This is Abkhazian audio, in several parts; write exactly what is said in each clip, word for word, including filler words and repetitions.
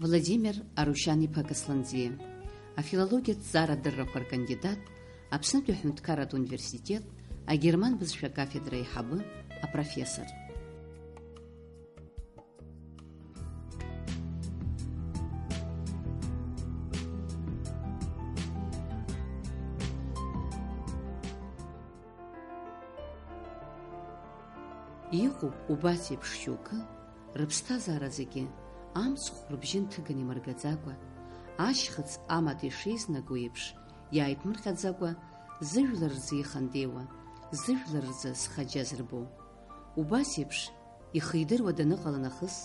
Владимир Арушьан-иԥа Касланӡиа, афилологиатә ҭҵаарадыррақәа ркандидат, Аԥснытәи аҳәынҭқарратә университет агерман бызшәа акафедра аиҳабы, апрофессор. Иҟоуп убас еиԥш шьоукы, рыԥсҭазаара зегьы амцхә рыбжьы нҭыганы имыргаӡакәа, ашьхыц амаҭ ишеизнаго еиԥш, иааиԥмырҟьаӡакәа, зыжәлар рзы ихандеиуа, зыжәлар рзы зхаџьа зырбо. Убас еиԥш, ихы идыруа даныҟала нахыс,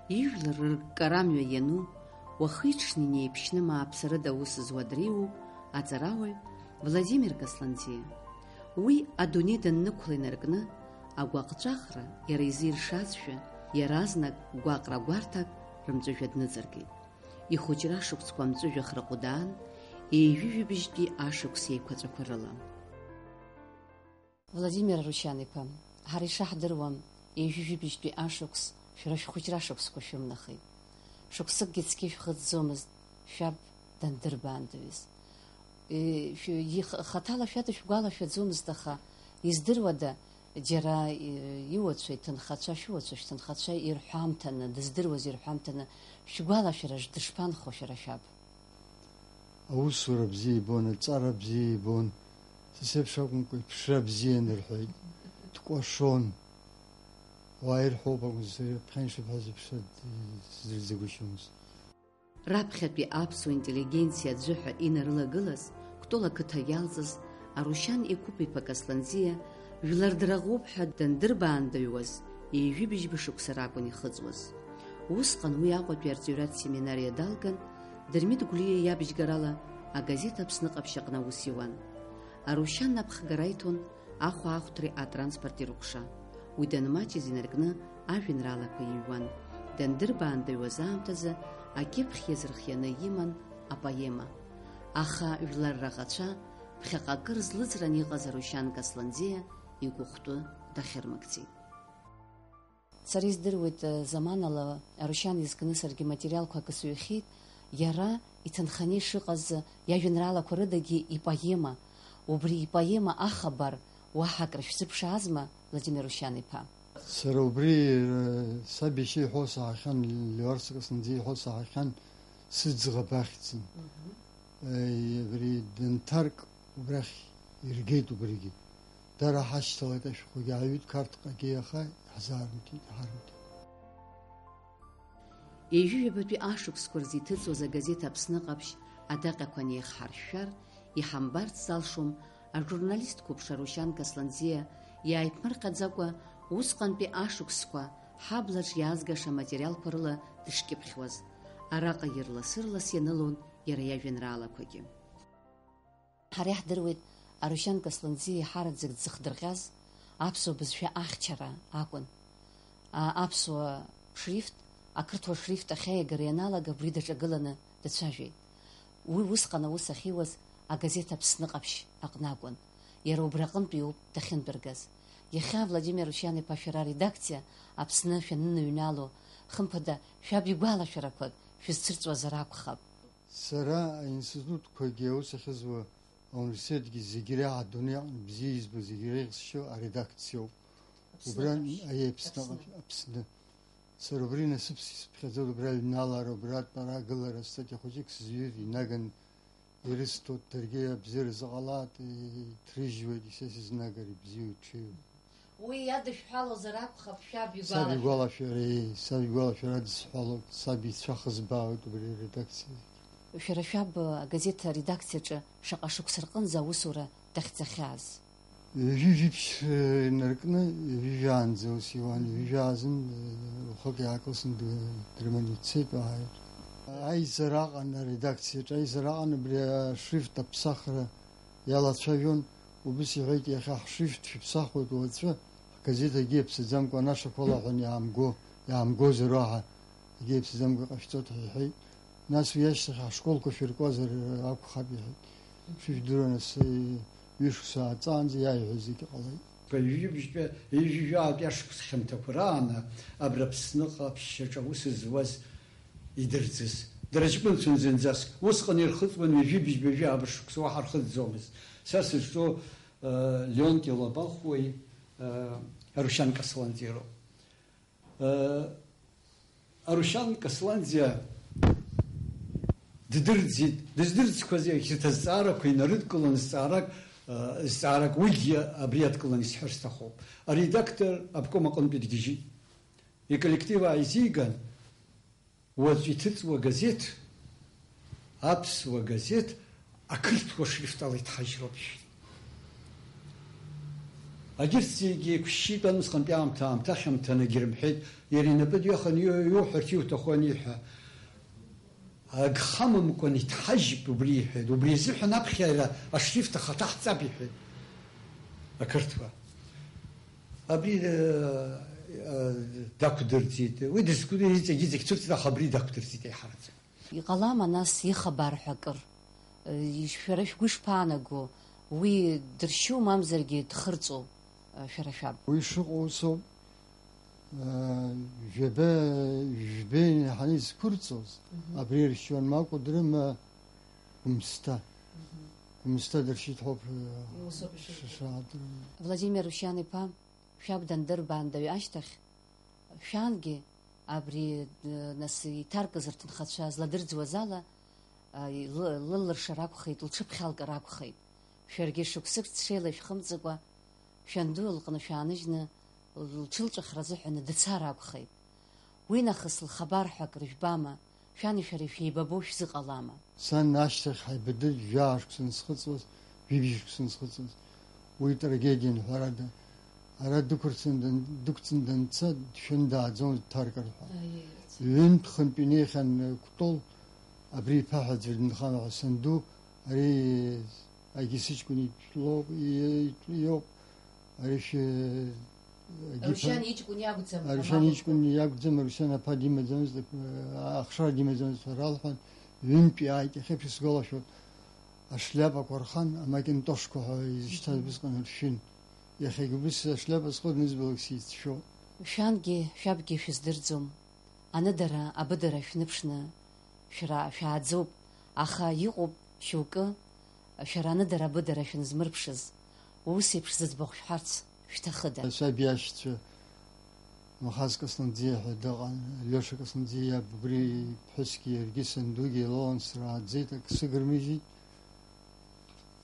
ижәлар рырккара амҩа иану, уахи-ҽни неиԥшьны мааԥсарыда аус зуа дреиуоуп аҵарауаҩ Владимир Касланӡиа. Уи адунеи даннықәла инаркны, агәаҟҵәаҟра иара изы иршазшәа, иаразнак гәаҟра-гәарҭак рымҵәыжәҩа дныҵаркит. Ихәыҷра ашықәсқәа амҵәыжәҩа храҟәдаан, ҩажәи жәибжьтәи ашықәс еиқәаҵәақәа рыла. Владимир Арушьан-иԥа, ҳара ишаҳдыруа, ҩажәи жәибжьтәи ашықәс шәара шәхәыҷра ашықәсқәа шәымнахит. Шықәсыкгьы цқьа ишәхыҵӡомызт шәаб дандырбаандаҩыз. Е, шәы-, ихы-, хаҭала шәадышәгәалашәаӡомызт, аха издыруада, џьара, е, иуацәа иҭынхацәа, шәуацәа шәҭынхацәа ирҳәамҭаны, дыздыруаз ирҳәамҭаны, шәгәалашәараҿ дышԥанхо шәара шәаб? Аусура бзиа ибон, аҵара бзиа ибон, са сеиԥш акәымкәа, иԥшра бзиан рҳәеит, дкәашон. Уаа ирҳәоуп акәын, сара ԥхьа ишыбҳәаз аԥшра сзырӡагәышьомызт. Раԥхьатәи аԥсуа интеллигенциа аӡәы ҳәа инарылагылаз, Кәтол ақыҭа иалҵыз Арушьан Еқәыԥ-иԥа Касланӡиа жәлар драӷоуп ҳәа дандырбаандаҩуаз, ҩажәи быжьба шықәса ракәын ихыҵуаз. Усҟан уи Аҟәатәи арҵаҩратә семинариа далган, Дырмит Гәлиа иабжьгарала агазеҭ Аԥсны Ҟаԥшь аҟны аус иуан. Арушьан аԥхгара иҭон ахәаахәҭреи атранспорти рыҟәша. Уи данмаҷыз инаркны ажәеинраалақәа иҩуан. Дандырбаандаҩуаз аамҭазы акьыԥхь иазырхианы иман апоема. Аха жәлар раӷацәа ԥхьаҟа акыр злыҵран иҟаз Арушьан Касланӡиа игәыхәтәы дахьырмыгӡеит. Сара издыруеит, заманала Арушьан изкны саргьы материалқәак сыҩхьеит, иара иҭынханы ишыҟаз иажәеинраалақәа рыдагьы ипоема, убри ипоема ахабар уаҳа акры шәзыԥшаазма, Владимир Арушьан-иԥа? Сара убри, э, саб иашьа иҳәо саҳахьан, Леуарса Касланӡиа иҳәо саҳахьан, сыӡӷаб ахьӡын. Мгм. Э, абри дынҭарк убрахь иргеит убригьы. Дара ҳашьҭалеит ашәҟәгьы, ааҩит Қарҭҟагьы, аха иаҳзаарымҭеит, иҳарымҭеит. Ҩажәи ҩбатәи ашықәсқәа рзы иҭыҵуаз агазеҭ Аԥсны Ҟаԥшь адаҟьақәа неихҳаршәшәар, иҳамбарц залшом ажурналист қәыԥш Арушьан Касланӡиа иааиԥмырҟьаӡакәа, усҟантәи ашықәсқәа ҳаблаҿ иаазгаша аматериалқәа рыла дышкьыԥхьуаз. Араҟа ирлас-ырлас ианылон иара иажәеинраалақәагьы. Ҳара иаҳдыруеит, Арушьан Касланӡиа еиҳараӡак дзыхдырҟьаз аԥсуа бызшәа ахьчара акәын. А, аԥсуа шрифт ақырҭуа шрифт ахь аиагара ианалага, убри даҿагыланы дацәажәеит. Уи усҟан аус ахьиуаз агазеҭ Аԥсны Ҟаԥшь аҟны акәын. Иара убри аҟынтәиуп дахьынтәыргаз. Иахьа, Владимир Арушьан-иԥа, шәара аредакциа Аԥсны шәаныҩнало, хымԥада, шәаб игәалашәарақәак шәызцәырҵуазар акәхап. Сара аинститутқәагьы аус ахьызуа ауниверситетгьы зегьы реиҳа адунеи аҟны бзиа избо, зегьы реиӷьысшьо аредакциоуп. Аԥсны Убра, аҟаԥшь. Аиеи, Аԥсны Аԥсны. Аҟаԥшь, Аԥсны. Сара убри насыԥс исыԥхьаӡоит, убри аҩналара, убри атәара агылара, статиа хәыҷык сзҩыр инаган ирысҭоит, даргьы абзиара зыҟалааит, иҭрыжьуеит, исес изнагар ибзиоу иҽеиу. Уи иадышәҳәалозар акәхап, шәаб Саб игәалашәара. Игәалашәара, еи, саб игәалашәара адысҳәалоит, саб ицәа хызбаауеит убри аредакциагьы. Шәара шәаб агазеҭ аредакциаҿы шаҟа шықәса рҟынӡа аусура дахьӡахьаз? Ҩажәи жәиԥшь, э, инаркны, ҩажәи жәаанӡа ус иуан, ҩажәи жәа азын, э, уахык иаакылсны д-, дрыманы ицеит, ааит. Аизара аҟан аредакциаҿы, аизара аҟан абри ашрифт аԥсахра иалацәажәон, убыс иҳәеит, иахьа ҳшрифт шәыԥсахуеит уаҵәы, ҳгазеҭ акгьы иаԥсаӡамкәа анашақәала ҳәа иаамго, иаамгозар уаҳа акгьы иаԥсаӡамкәа иҟашәҵоит ҳәа иҳәеит. Нас уи ашьҭахь ҳашколқәа шәыркуазар акәхап, иҳәеит. Шәыжәдыруа нас, ҩышықәса ааҵаанӡа иааиҳәоз зегьы ҟалеит. Ҩажәибжьтәи, ҩажәижәаатәи ашықәс хьанҭақәа рааны абра Аԥсны ҟаԥшьаҿ аус зуаз идырӡыз. Дара ҷкәынцәан зынӡаск. Усҟан ирхыҵуан ҩажәи быжьба-ҩажәи абыржә шықәса, уаҳа рхыҵӡомызт. Са сызҿу, э, Леонти Лабахәуеи, э, Арушьан Касланӡиа роуп. Э, Арушьан Касланӡиа ддырӡит, дыздырӡқәаз иахьырҭ азҵаарақәа инарыдкыланы зҵаарак, э, зҵаарак уигьы абри адкыланы исҳәар сҭахуп. Аредактор обком аҟынтәи дгьежьит. Иколлектив ааизиган, уаҵә иҭыҵуа газеҭ, аԥсуа газеҭ, ақырҭуа шрифт ала иҭҳажьроуп, иҳәеит. Агьырҭ зегьы еиқәшьшьитәын, усҟантәи аамҭа, аамҭа ахьамҭан агьрымҳәеит, иара инапы дҩахан иу-, иуҳәарц иуҭаху аниҳәа. Агха мымкәан иҭҳажьып убри, иҳәеит. Убри азыҳәан аԥхьара ашрифт ахаҭа ҳҵап, иҳәеит. Ақырҭуа. Абри, э, э, дақәдырӡит. Уи дызқәу-, иҵегь-иҵегь цәырҵра, аха абри дақәдырӡит еиҳараӡак. Иҟалама, нас, ихабар ҳәа акыр? Э, шәара шәгәы ишԥаанаго, уи дыршьу, мамзаргьы дхырҵәо, э, шәара шәаб? Уи шыҟоу усоуп. Э, жәаба, жәбеи ҳанеизқәырҵоз, Мгм. абри иршьуан Макәа дрыма Гәымсҭа. Мгм. Гәымсҭа дыршьит ҳәоуп, э, Иусоуп ишыжәдыруа. Шадрыма. Владимир Рушьан-иԥа, шәаб дандырбаандаҩ ашьҭахь, шәангьы абри, э, нас иҭаркыз рҭынхацәа зладырӡуаз ала, а, лы-, лылыршар акәхеит, лҽыԥхьалкыр акәхеит. Шәаргьы шықәсык ҽеила шәхымҵыкәа, шәанду лҟны шәааныжьны, лҽылҵәахра азыҳәаны дцар акәхеит. Уи нахыс лхабар ҳәа акры жәбама, шәани шәареи шәеибабо шәзыҟалама? Сан ашьҭахь ҳаибадырт, жәаа шықәса анысхыҵуаз, ҩажәи шықәса анысхыҵуаз. Уи трагедиан, ҳәарада. Ара дықәырцан дан-, дықәҵан данца, дшәын дааӡон дҭаркыр ҳәа. Аиеи, аца. Ҩынтә-хынтә инеихьан, э, Кәтол, абри иԥа ҳәа аӡәыр дынхама ҳәа санду, ари Агьи сыҷкәын итәлоуп, и-, итәы иоуп. Ари шәы-, агьи Арушьан ԥа-, иҷкәын иакәӡам, Арушьан амал иҷкәын иакәӡам, Арушьан аԥа димаӡамызт, ахшара димаӡамызт ҳәа ралҳәан, ҩынтә иааит, иахьа шәысгәалашәоит, ашляпақәа рхан, амакинтошқәа ҳәа изышьҭаз Мгм. усҟан ршәын. Иахьагьы убыс ашляпа схо, нызбалак сицәшәо. Шәангьы шәабгьы шәыздырӡом. Аныдара, абыдара шәныԥшны шәра-, шәааӡоуп, аха иҟоуп шьоукы, шәара аныдара, абыдара шәынзмырԥшыз, ус еиԥш зыӡбахә шәҳәарц шәҭахыда? Асаб иашьцәа, Махаз Касланӡиа ҳәа дыҟан, Алиоша Касланӡиа иаб, убри иԥҳәысгьы иаргьы сандугьы еилалан срааӡеит, ак сыгырмыжьит.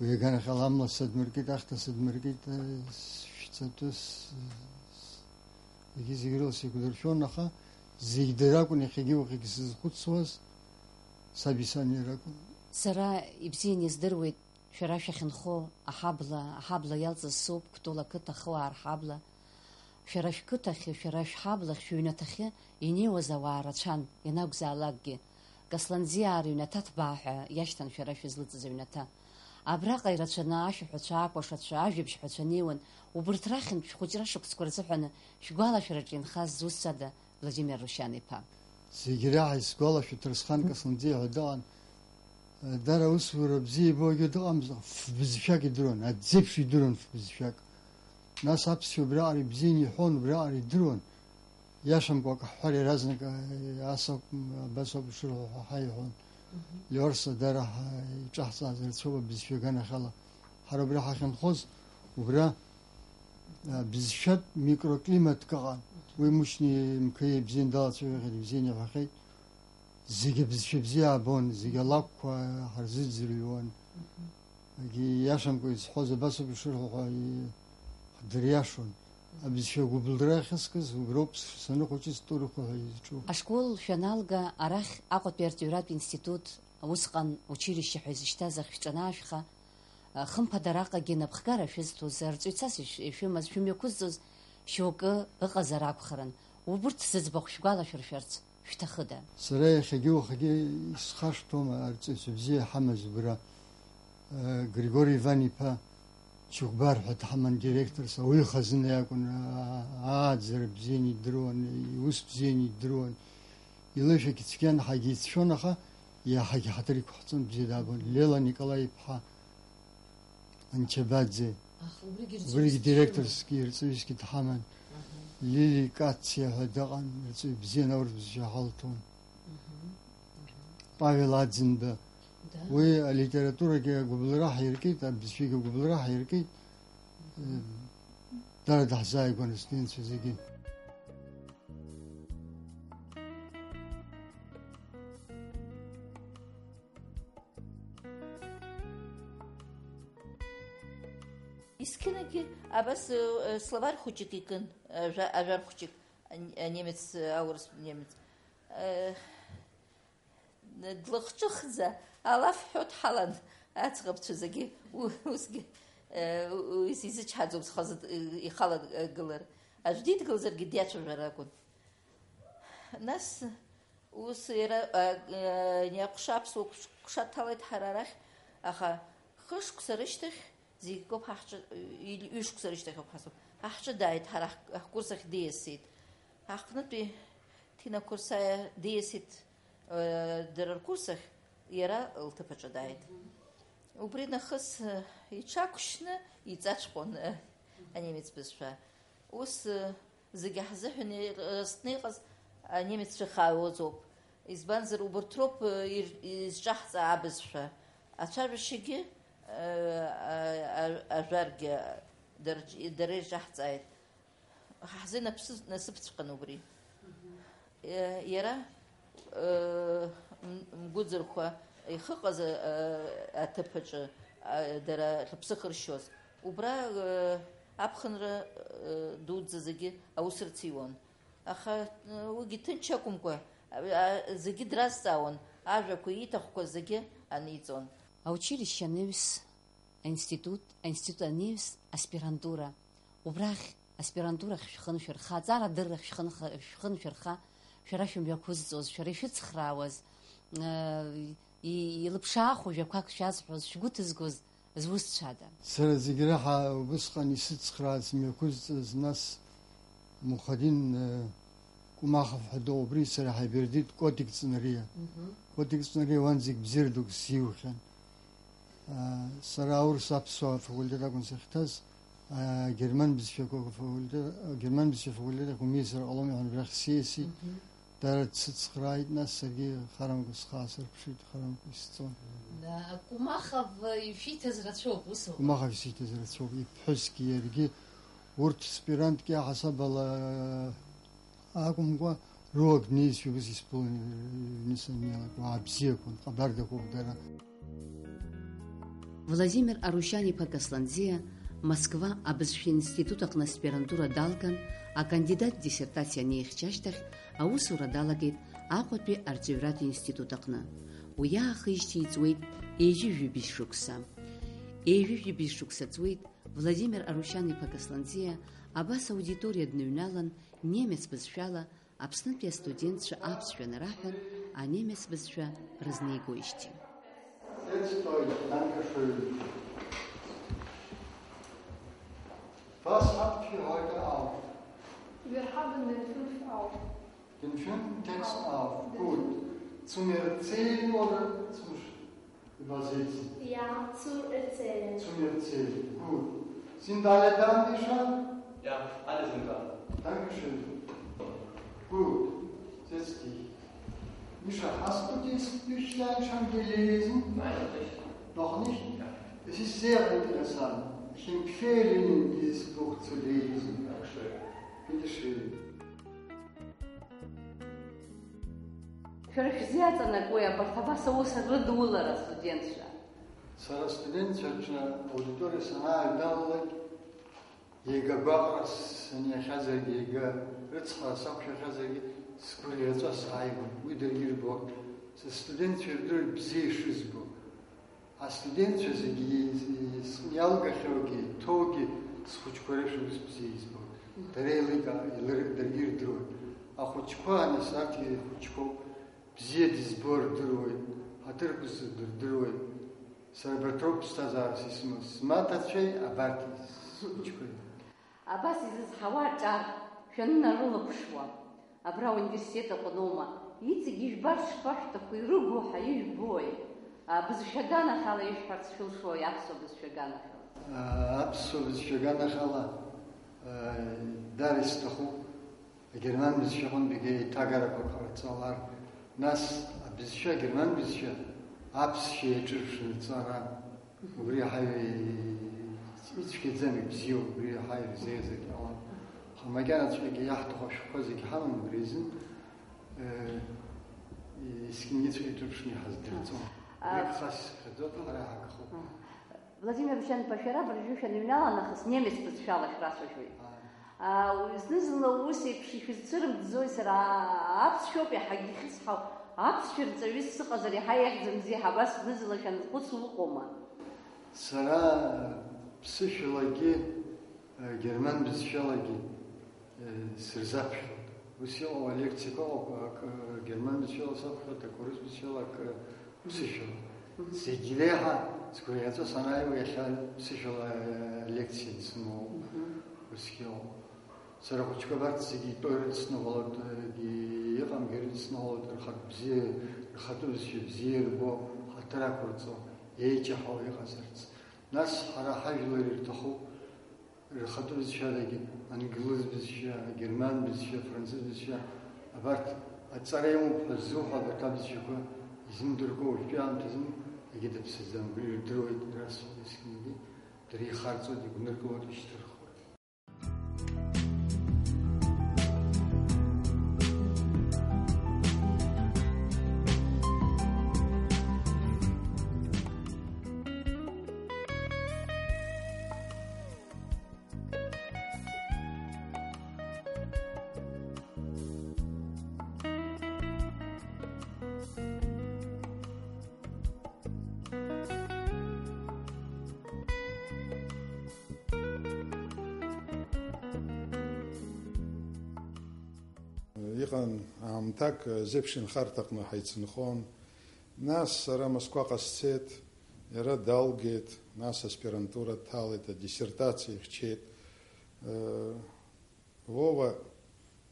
Уи аганахьала амла садмыркит, ахьҭа садмыркит, э, сшәҵатәы с-, с-, зегьы-зегь рыла сеиқәдыршәон, аха зегь дара акәын иахьагьы уахагьы сызхәыцуаз, саби сани ракәын. Сара ибзианы издыруеит шәара шәахьынхо аҳабла, аҳабла иалҵыз соуп, Кәтол ақыҭа ахыуаа рҳабла. Шәара шәқыҭахьы, шәара шәҳаблахь, шәыҩнаҭахьы инеиуаз ауаа рацәан, ианакәзаалакгьы. Касланӡиаа рыҩнаҭа ҭбаа ҳәа иашьҭан шәара шәызлыҵыз аҩнаҭа. Абраҟа ирацәаны ашәаҳәацәа, акәашацәа, ажәабжьҳәацәа неиуан, убырҭ рахьынтә шәхәыҷра шықәсқәа рзыҳәаны шәгәалашәараҿы инхаз зусҭцәада Владимир Рушьан-иԥа? Зегь реиҳа исгәалашәо Ҭарсхан Касланӡиа ҳәа дыҟан. Дара аусура бзиа ибогьы дыҟамызт, ф-, бызшәак идыруан, аӡеиԥш идыруан ф-, бызшәак. Нас аԥсшәа убриаҟара ибзианы иҳәон, убриаҟара идыруан. Иашамкәа акы ҳҳәар, иаразнак, а, ас акәым, абас ауп ишырҳәо ҳәа ҳаиҳәон. Мгм. Леорса дара ҳа-, иҿаҳҵааз рацәоуп абызшәа аганахьала. Ҳара убра ҳахьынхоз, убра, а, бызшәатә микроклиматк ыҟан. Уи Мушьни Мқаиа ибзианы далацәажәахьеит, ибзианы иҳәахьеит. Зегьы абызшәа бзиа аабон, зегьы алакәқәа ҳарзыӡырҩуан. Мгм. Егьи иашамкәа изҳәоз абас ауп ишырҳәо ҳәа и-, ҳдыриашон. Абызшәа агәыбылра ахьыскыз уброуп с-, саныхәыҷыз Турықәа ҳәа изҿу. Ашкол шәаналга, арахь Аҟәатәи арҵаҩратә институт, усҟан училище ҳәа изышьҭаз ахь шәҿанаашәха, хымԥада араҟагьы напхгара шәызҭоз, арҵаҩцас иш-, ишәымаз, шәымҩақәызҵоз шьоукы ыҟазар акәхарын, убырҭ зыӡбахә шәгәалашәыршәарц шәҭахыда? Сара иахьагьы уахагьы исхашҭуам арҵаҩцәа бзиа иҳамаз убра. Григори Иван-иԥа Чыгәбар ҳәа дҳаман директорс, ауаҩы хазына иакәын, аа-, ааӡара бзианы идыруан, иус бзианы идыруан, илышәагь цәгьан, ҳагьицәшәон, аха иаҳагьы ҳаҭыр иқәҳҵон, бзиа дабон. Лела Николаи-иԥҳа Анчабаӡе, Ах, убригьы убригь рҵаҩыс директорсгьы, рҵаҩысгьы дҳаман. Аҳа. Лили Кациа ҳәа дыҟан, рҵаҩы бзиан, аурыс бызшәа ҳалҭон. Аҳа. Павел Аӡынба. Да. Уи алитературагьы агәыбылра ҳаиркит, абызшәагьы агәыбылра ҳаиркит. Э, дара даҳзааигәан астудентцәа зегьы. Есқьынгьы абас, э, словарь хәыҷык икын, ажәа-, ажәар хәыҷык, ан-, анемец, аурыс немец. Э, длахҿыхӡа, алаф ҳәо дҳалан, аӡӷабцәа зегьы, у-, усгьы, э, уи сизычҳаӡом, схазы д-, ихалагылар. Аӡә дидгылазаргьы диацәажәар акәын. Нас ус иара, а, а, иаҟәша аԥсуа ҟәш-, ҟәша дҭалеит ҳара арахь, аха хышықәса рышьҭахь, зегь акоуп ҳахҿы, ҩ-, ҩышықәса рышьҭахь ауп ҳасоуп, ҳахҿы дааит, ҳара ҳ-, ҳкурс ахь диасит. Аҳҭнытәи Ҭина Қәырсаиа диасит, а, дара ркурс ахь, иара лҭыԥ аҿы дааит. Убри нахыс, а, иҽақәшьны иҵаҵәҟьон, а, анемец бызшәа. Ус, а, зегьы ҳзыҳәан иҟазтәны иҟаз анемеццәа хаауазоуп. Избанзар, убарҭ роуп, э, ир-, изҿаҳҵа абызшәа. Ацәажәашьагьы, э, а-, а-, ажәаргьы дара, дара ирҿаҳҵааит. Ҳа ҳзы наԥсы-, насыԥҵәҟьан убри. Э, иара, э, м-, мгәыӡырхәа ихыҟаз, э, аҭыԥ аҿы, э, дара рыԥсы хыршьоз. Убра, э, аԥхынра, э, дуӡӡа зегьы аус рциуан. Аха, э, уигьы ҭынч акәымкәа, а, а, зегьы дразҵаауан, ажәақәа ииҭахқәаз зегьы аниҵон. Аучилишьче анаҩс, аинститут, аинститут анаҩс, аспирантура. Убрахь, аспирантурахь шәхы ншәырха, аҵара адыррахь шәхы нх-, шәхы ншәырха, шәара шәымҩақәызҵоз, шәара ишәыцхраауаз, э, и-, илыԥшааху жәақәак шәазҳәоз, шәгәы ҭызгоз зусҭцәада? Сара зегь раҳа убысҟан исыцхраац, имҩақәызҵаз, нас Мухадин, э, Кумахов ҳәа дыҟоуп, убри сара ҳаибардит, Котик Ҵнариа. Мгм. Котик Ҵнариа уан зегь бзиара дук сзиухьан. Э, сара аурыс аԥсуа факультет акәын сахьҭаз, э, герман бызшәақәа факультет, герман бызшәа факультет ахь умиасыр ҟалом иҳәан, убрахь сиасит. Мгм. Дара дсыцхрааит, нас саргьы харамкәа схы аасырԥшит, харамкәа исҵон. Да, Кумахов ишәиҭаз рацәоуп, ус аума? Кумахов исиҭаз рацәоуп, иԥҳәысгьы иаргьы, урҭ спирантки аҳасаб ала акәымкәа, руак днеизшәа ус исԥылон, ҩны саннеилак, уаа бзиақәан, ҟабардақәоуп дара. Владимир Арушьан-иԥа Касланӡиа Москва абызшәа институт аҟны аспирантура далган, акандидат диссертациа анихьча ашьҭахь аусура далагеит Аҟәатәи арҵаҩратә институт аҟны. Уи аахижьҭеи иҵуеит ҩажәи жәибжь шықәса. Ҩажәи жәибжь шықәса ҵуеит Владимир Арушьан-иԥа Касланӡиа абас аудиториа дныҩналан, немец бызшәала Аԥснытәи астудентцәа аԥсшәа анараҳәа, анемец бызшәа рызнеигоижьҭеи. Setzt euch, danke schön. Was habt ihr heute auf? Wir haben den fünf auf. Den fünften Text auf. Gut. Zum Erzählen oder zum Sch-, Übersetzen. Ja, zu erzählen. Zum Erzählen. Gut. Sind alle da, Mischa? Ja, alle sind da. Dankeschön. Gut. Setz dich. Mischa, hast du dieses Büchlein schon gelesen? Nein, noch nicht. Noch nicht? Ja. Es ist sehr interessant. Ich empfehle Ihnen, dieses Buch zu lesen. Dankeschön. Bitteschön. Шәара шәзы иаҵанакуеи абарҭ абас аус рыдулара астудентцәа? Сара астудентцәа рҿы аудиториа санааҩналалак, иага гәаҟра саниахьазаргьы, иага рыцхраара сақәшәахьазаргьы, сгәырӷьаҵәа сааиуан. Уи даргьы ирбон. Са студентцәа ирдыруеит бзиа ишызбо. Астудентцәа зегьы иалгахьоугьы, иҭоугьы схәыҷқәа реиԥш ус бзиа избоит. Дара еиликаа-, еилыр-, даргьы ирдыруеит. Ахәыҷқәа, ани сарҭ ихәыҷқәоуп, бзиа дызбо рдыруеит, ҳаҭырқәа зыдырдыруеит. Сара абарҭ роуп ԥсҭазаарас исымоу, смаҭацәеи абарҭ схәыҷқәеи. Абас изызҳауа аҿар шәанынарылаԥшуа, абра ауниверситет аҟноума, иҵегь ижәбар шԥашәҭаху, ирыгу ҳәа ижәбои? А, бызшәа аганахьала ишәҳәарц шәылшои, аԥсуа бызшәа аганахьала? А, аԥсуа бызшәа аганахьала, а, дара исҭахуп, агерман бызшәа аҟынтәигьы еиҭагарақәак ҟарҵалар, нас Бызшәа, герман бызшәа, аԥсшәа иаҿырԥшны рҵара, убри иаҳа ицәгьаӡам, ибзиоуп, убри иаҳа ирзеиӷьзаргьы ҟалап. Аха макьанаҵәҟьагьы иаҳҭаху ашәҟәқәа зегь ҳамам, убри азын, э, есқьынгьыҵәҟьа иҿырԥшны иҳаздырҵом. А, убри хас исыԥхьаӡоит, ҳара иҳагхоуп. Владимир Рушьан-иԥа, шәара абыржәы шәаныҩнала нахыс немец бызшәала шәрацәажәоит. Ааи. Аа, зны-зынла ус еиԥш ишәызцәырымҵӡои? Сара аԥсшәоуп иаҳагьы ихьысҳау, аԥсшәа рҵаҩыс сыҟазар иаҳа еиӷьӡамзи ҳәа абас зны-зынла шәаназхәыцуа ыҟоума? Сара ԥсышәалагьы, э, герман бызшәалагьы сырзаԥхьоит. Ус иҟоу алекциақәа ыҟоуп, акы герман бызшәала саԥхьоит, акы урыс бызшәала, акы ԥсышәала. Мгм. Зегь реиҳа сгәырӷьаҵәа санааиуа иахьа ԥсышәала алекциа ансымоу. Мгм. Усгьы ыҟоуп. Сара ахәыҷқәа абарҭ зегьы итәоу ирыдысныҳәалоит, егьи иҟамгьы ирыдысныҳәалоит, рхатә бзиа, рхатәы бызшәа бзиа ирбо, ҳаҭыр ақәырҵо, еиҷаҳауа иҟазарц. Нас ҳара ҳажәлар ирҭахуп, рхатәы бызшәадагьы, англыз бызшәа, агерман бызшәа, афранцыз бызшәа, абарҭ аҵара имоуп ҳәа ззуҳәо абарҭ абызшәақәа изымдыркәа уажәтәи аамҭазын егьи дыԥсаӡам, убри ирдыруеит, ирасҳәеит есқьынгьы, дара ихарҵоит, игәныркылоит, ишьҭырхуеит. Иҟан аамҭак, зеиԥш инхарҭаҟны ҳаицынхон. Нас сара Москваҟа сцеит, иара далгеит, нас аспирантура дҭалеит, адиссертациа ихьчеит. Вова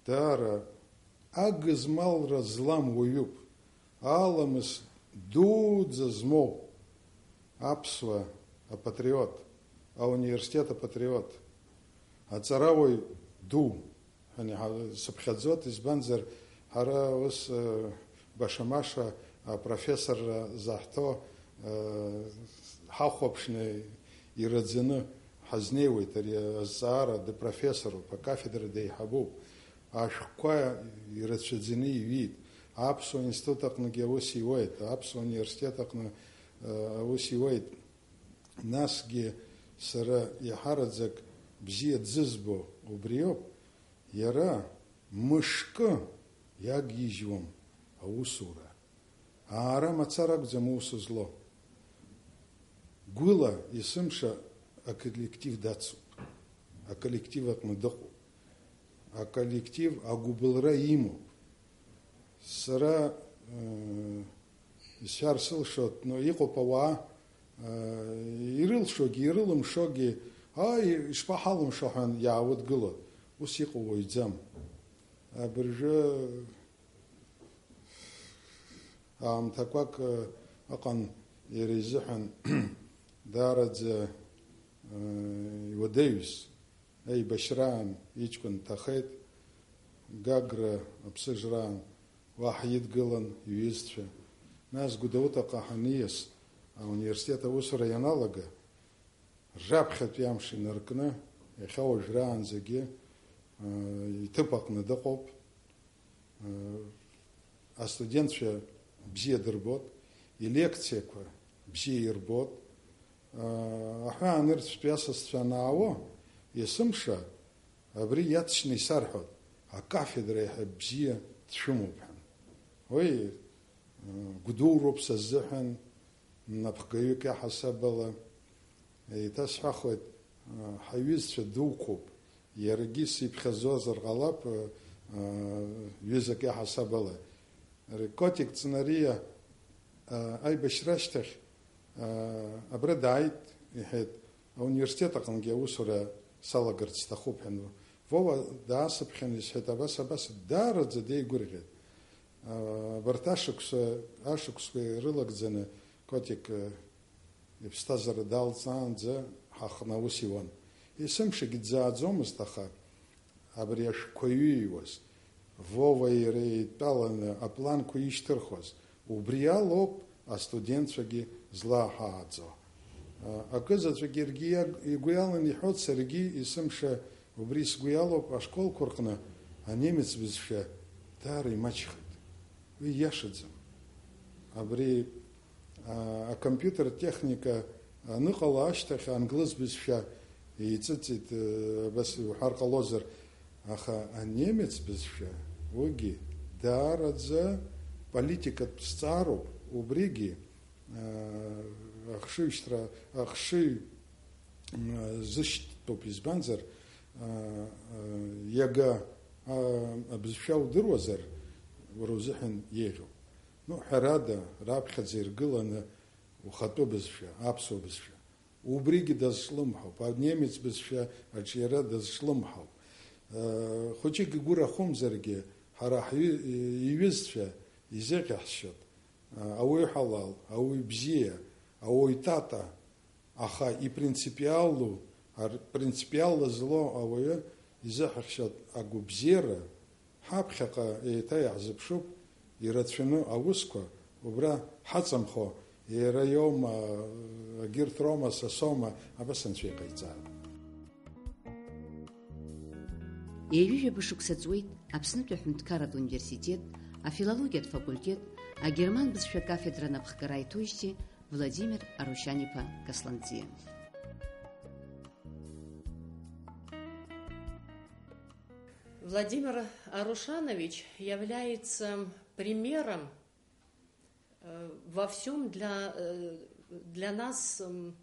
даара агызмалра злам уаҩуп, аламыс дуӡӡа змоу аԥсуа апатриот, ауниверситет апатриот, аҵарауаҩ ду ҳәа сыԥхьаӡоит, избанзар, ҳара ус, э, баша-маша апрофессорра заҳҭо, э, ҳахәаԥшны ираӡаны ҳазнеиуеит, ари азҵаара дыпрофессоруп, акафедра деиҳабуп, ашәҟәқәа ирацәаӡаны иҩит, аԥсуа институт аҟныгьы аус иуеит, аԥсуа университет аҟны, э, аус иуеит. Насгьы сара иаҳараӡак бзиа дзызбо убриоуп, иара мышкы иагьежьуам аусура. Аара мацара акәӡам аус злоу. Гәыла есымша аколлектив дацуп, аколлектив аҟны дыҟоуп, аколлектив агәыбылра имоуп. Сара, э, исҳәар сылшоит, но иҟоуп ауаа, э, ирылшогьы, ирылымшогьы, ааи, ишԥаҳалымшо ҳәа иаауыдгылоит. Ус иҟоу уаҩӡам. Абыржәы аамҭақәак, э, ыҟан иара изыҳәан даараӡа, э, иуадаҩыз. Еибашьраан иҷкәын дҭахеит, Гагра аԥсыжраан уаҳа идгылан иҩызцәа. Нас Гәдоуҭаҟа ҳаниас, ауниверситет аусура ианалага, раԥхьатәи амш инаркны, иахьа уажәраанӡагьы, э, иҭыԥ аҟны дыҟоуп. Астудентцәа бзиа дырбот, илекциақәа бзиа ирбот. Аҳәаанырцәтәи асасцәа анаауо, есымша абри иаҵшьны исарҳәот, акафедра иаҳа бзиа дшәымоуп ҳәа. Уи гәдуроуп са сзыҳәан, напхгаҩык иаҳасабала. Еиҭасҳәахуеит, ҳаҩызцәа дуқәоуп, иаргьы сиԥхьаӡозар ҟалап, ҩызак иаҳасабала. Котик Ҵнариа аибашьра ашьҭахь абра дааит, иҳәеит, ауниверситет аҟынгьы аусура салагарц сҭахуп ҳәа. Вова даасыԥхьан исҳәеит, абас, абас, даараӡа деигәырӷьеит. Абарҭ ашықәса, ашықәсқәа ирылагӡаны Котик иԥсҭазаара далҵаанӡа ҳаҟны аус иуан. Есымшагьы дзааӡомызт, аха абри ашәҟәқәа иҩеиуаз, Вовеи иареи еидтәаланы апланқәа ишьҭырхуаз, Убри алоуп астудентцәагьы злаҳааӡо. Акызаҵәык иаргьы иаг-, игәы иалан иҳәоит, саргьы есымша убри сгәы иалоуп, ашколқәа рҟны анемец бызшәа даара имаҷхеит. Уи ииашаӡам. Абри, а, акомпиутер техника аныҟала ашьҭахь англыз бызшәа еиҵыҵит, э, абас уҳәар ҟалозар, аха анемец бызшәа, уигьы даараӡа политикатә зҵаароуп, убригьы, э, ахшыҩшьҭра, ахшыҩ, м, зышьҭтәуп, избанзар, э, э, иага, а, абызшәа удыруазар, уара узыҳәан еиӷьуп. Ну, ҳәарада, раԥхьаӡа иргыланы ухатәы бызшәа, аԥсуа бызшәа. Убригьы дазҿлымҳауп, анемец бызшәа аҿиара дазҿлымҳауп. Э, хәыҷык игәы рахәымзаргьы, ҳара ҳҩы-, иҩызцәа изеиӷьаҳшьоит, э, ауаҩы ҳалал, ауаҩы бзиа, ауаҩ тата, аха ипринципиалу, ар-, принципиалла злоу ауаҩы изеиҳәахьчоит агәабзиара, ҳаԥхьаҟа еиҭа иаҳзыԥшуп, ирацәаны аусқәа убра ҳаҵамхо, иара иоума, егьырҭ роума, са соума, абас анцәа иҟаиҵааит. Ҩажәижәаба шықәса ҵуеит Аԥснытәи аҳәынҭқарратә университет афилологиатә факультет агерман бызшәа кафедра напхгара иҭоижьҭеи Владимир Арушьан-иԥа Касланӡиа. Владимир Арушанович является примером, э, во всём для, э, для нас, м,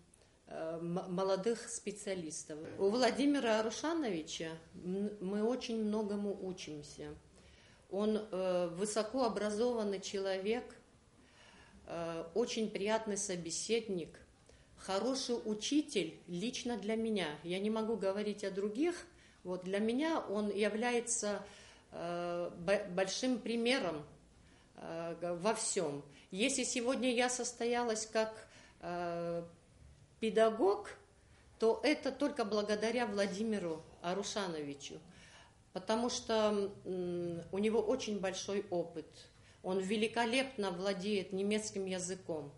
э, м-, молодых специалистов. У Владимира Арушановича м-, мы очень многому учимся. Он, э, высокообразованный человек, э, очень приятный собеседник, хороший учитель лично для меня. Я не могу говорить о других. Вот для меня он является, э, бо-, большим примером, э, г-, во всём. Если сегодня я состоялась как, э, педагог, то это только благодаря Владимиру Арушановичу, потому что, м, у него очень большой опыт. Он великолепно владеет немецким языком.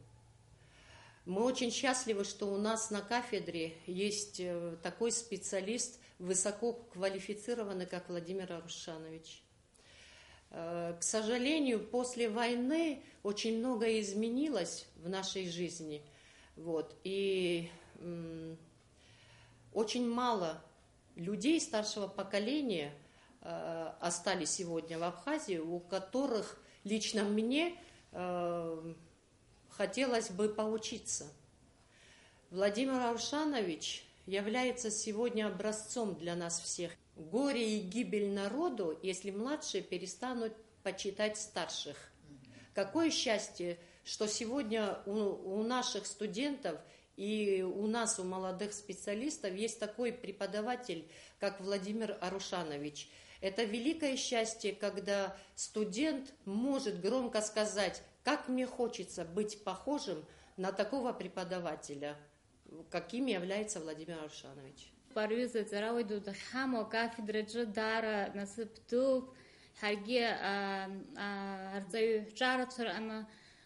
Мы очень счастливы, что у нас на кафедре есть, э, такой специалист, высококвалифицированный, как Владимир Арушанович. Э, к сожалению, после войны очень многое изменилось в нашей жизни. Вот. И, м, очень мало людей старшего поколения, э, остались сегодня в Абхазии, у которых лично мне, э, хотелось бы поучиться. Владимир Арушанович является сегодня образцом для нас всех. Горе и гибель народу, если младшие перестанут почитать старших. Какое счастье, что сегодня у, у наших студентов и у нас, у молодых специалистов есть такой преподаватель, как Владимир Арушанович. Это великое счастье, когда студент может громко сказать: «Как мне хочется быть похожим на такого преподавателя, каким является Владимир Арушанович». Арҩыза аҵарауаҩ ду дахьҳамоу акафедраҿы даара насыԥ дууп. Ҳаргьы, аа, аа, арҵаҩы ҿарацәа рҟны,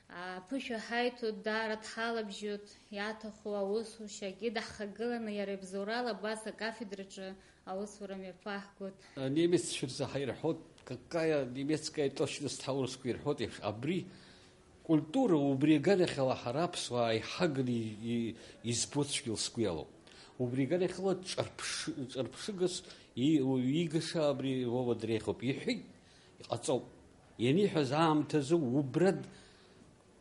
аа, ԥышәа ҳаиҭоит, даара дҳалабжьоит, иаҭаху аусушьагьы даҳхагыланы иара ибзоурала абас акафедраҿы аусура мҩаԥаҳгоит. Немеццәа рзы ҳаирҳәоит, какая немецкая точность ҳәа аурысқәа ирҳәоит еиԥш, абри культура, убри аганахьала ҳара аԥсуаа иҳагны и-, и-, избо цәгьала сгәы иалоуп. Убри аганахьала ҿырԥшы-, ҿырԥшыгас и-, иигаша абри Вова дреиӷьуп, иҳәеит, иҟаҵоуп. Ианиҳәаз аамҭазы убра д-,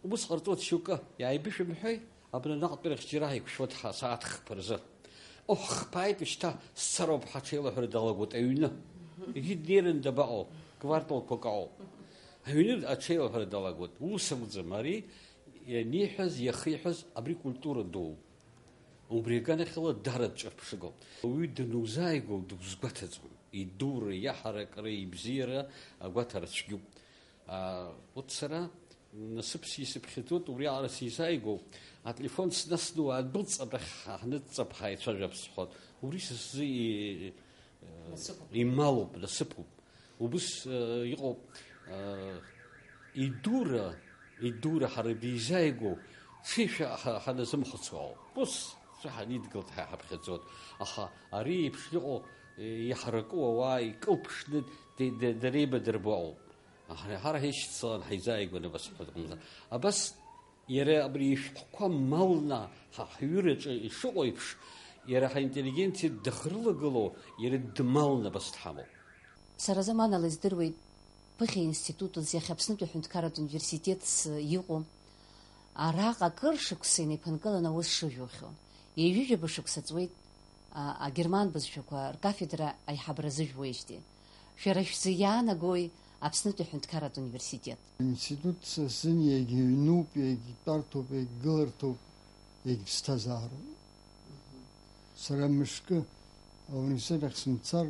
ус ҟарҵоит шьоукы, иааибышәымҳәеи, абна наҟтәирахь џьара ҳаиқәшәоит ҳа-, сааҭ хԥа рзы. Оҳ, хԥааит, шьҭа сцароуп ҳәа аҽеилаҳәара далагоит аҩны. Егьи днеирын дабаҟоу, кварталқәак ауп. Аҩны аҽеилаҳәара далагоит, ус акәӡам, ари ианиҳәаз, иахиҳәаз, абри культура дууп. Убри аганахьала дара дҿырԥшыгоуп. Уаҩы данузааигәоу дузгәаҭаӡом, идура, иаҳаракра, ибзиара агәаҭара цәгьоуп. А, вот сара насыԥс исыԥхьаӡоит, убри аҟара сизааигәоу, ателефон снасны уаадәылҵ абрахь ҳа-, ҳныҵҵап, ҳаицәажәап сҳәоит. Убри са сзы и-, э, насыԥуп. Ималуп, насыԥуп. Убыс, э, иҟоуп, э, идура, Идура ҳара бизааигәоу, ҽышәа ҳа-, ҳаназымхәыцуа ауп. Ус, ҽы ҳанидгылт ҳа ҳаԥхьаӡоит. Аха ари еиԥш иҟоу, е, иҳараку ауаа икылԥшны де-, де-, дара еибадырбо ауп. Ҳара, ҳара ҳишьцылан ҳаизааигәаны абас ҳәа дыҟамзар. Абас иара абри ишәҟәқәа малны ҳа ҳҩыраҿы ишыҟоу еиԥш, иара ҳаинтеллигенциа дахрылагылоу, иара дмалны абас дҳамоуп. Сара заманала издыруеит, ԥыхьа институтс, иахьа Аԥснытәи аҳәынҭқарратә университетс иҟоу, араҟа акыр шықәса инеиԥынкыланы аус шыжәухьоу. Ҩажәижәаба шықәса ҵуеит, а, агерман бызшәақәа ркафедра аиҳабра зыжәуеижьҭеи. Шәара шәзы иаанагои Аԥснытәи аҳәынҭқарратә университет? Институт са сзын иагьыҩнуп, иагьтәарҭоуп, иагьгыларҭоуп, иагьԥсҭазаароуп. Сара мышкы ауниверситет ахь сымцар,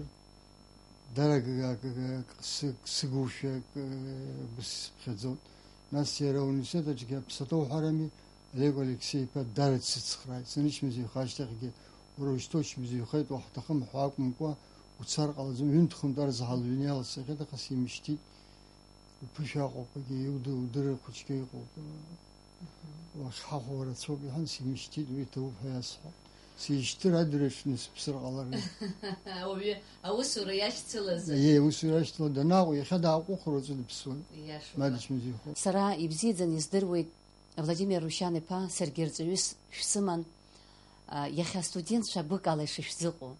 дара ак-, ак-, ак-, сы-, сыгушәа ак-, бысԥхьаӡоит. Нас иара ауниверситет аҿгьы аԥсаҭа уҳәарами, Олег Алексеи-иԥа дара дсыцхрааит. Санычмазаҩха ашьҭахьгьы, уара ушьҭоу чмазаҩхеит, уаҳҭахым ҳәа акәымкәа, уцар ҟалаӡом, ҩынтә-хынтә арзаҳал ҩны иаласахьеит, аха симышьҭит. Уԥышәа аҟоуп, егьа иуды-, удырра хәыҷгьы иҟоуп. Уахьҳахәо рацәоуп, иҳәан, симышьҭит, уи ҭабуп ҳәа иасҳәеит. Сишьҭыр адырҩаҽны сыԥсыр ҟаларын. Ауаҩы аусура иашьцылазар. Е, аусура иашьцыла данаҟоу, иахьа дааҟәыхыр уаҵәы дыԥсуан. Иашоуп. Мадыч музеихо. Сара ибзиаӡаны издыруеит, Владимир Рушьан-иԥа, саргьы рҵаҩыс шәсыман, а, иахьа астудентцәа гәыкала ишышәзыҟоу.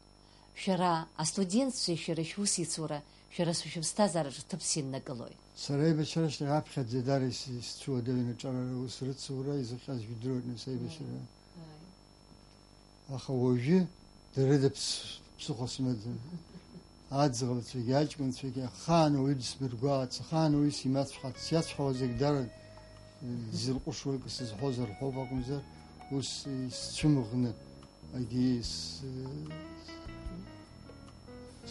Шәара астудентцәеи шәара шәусеицура, шәара шәыԥсҭазаараҿы ҭыԥс иннакылои? Сара аибашьра ашьҭахь аԥхьаӡа дара ис-, исцәуадаҩын аҿарара аус рыцура, изыхҟьаз жәдыруеит нас аибашьра. Ааи. Аха уажәы дара рыда ԥс-, ԥсыхәа сымаӡам. Аӡӷабцәагьы, аҷкәынцәагьы, ахаан ауаҩы дысмыргәаац, ахаан ауаҩы симацәҳац, сиацәҳауа зегь дара дзырҟәышуа акы сызҳәозар ҳәоуп акәымзар, ус исцәымӷны. Егьи с-,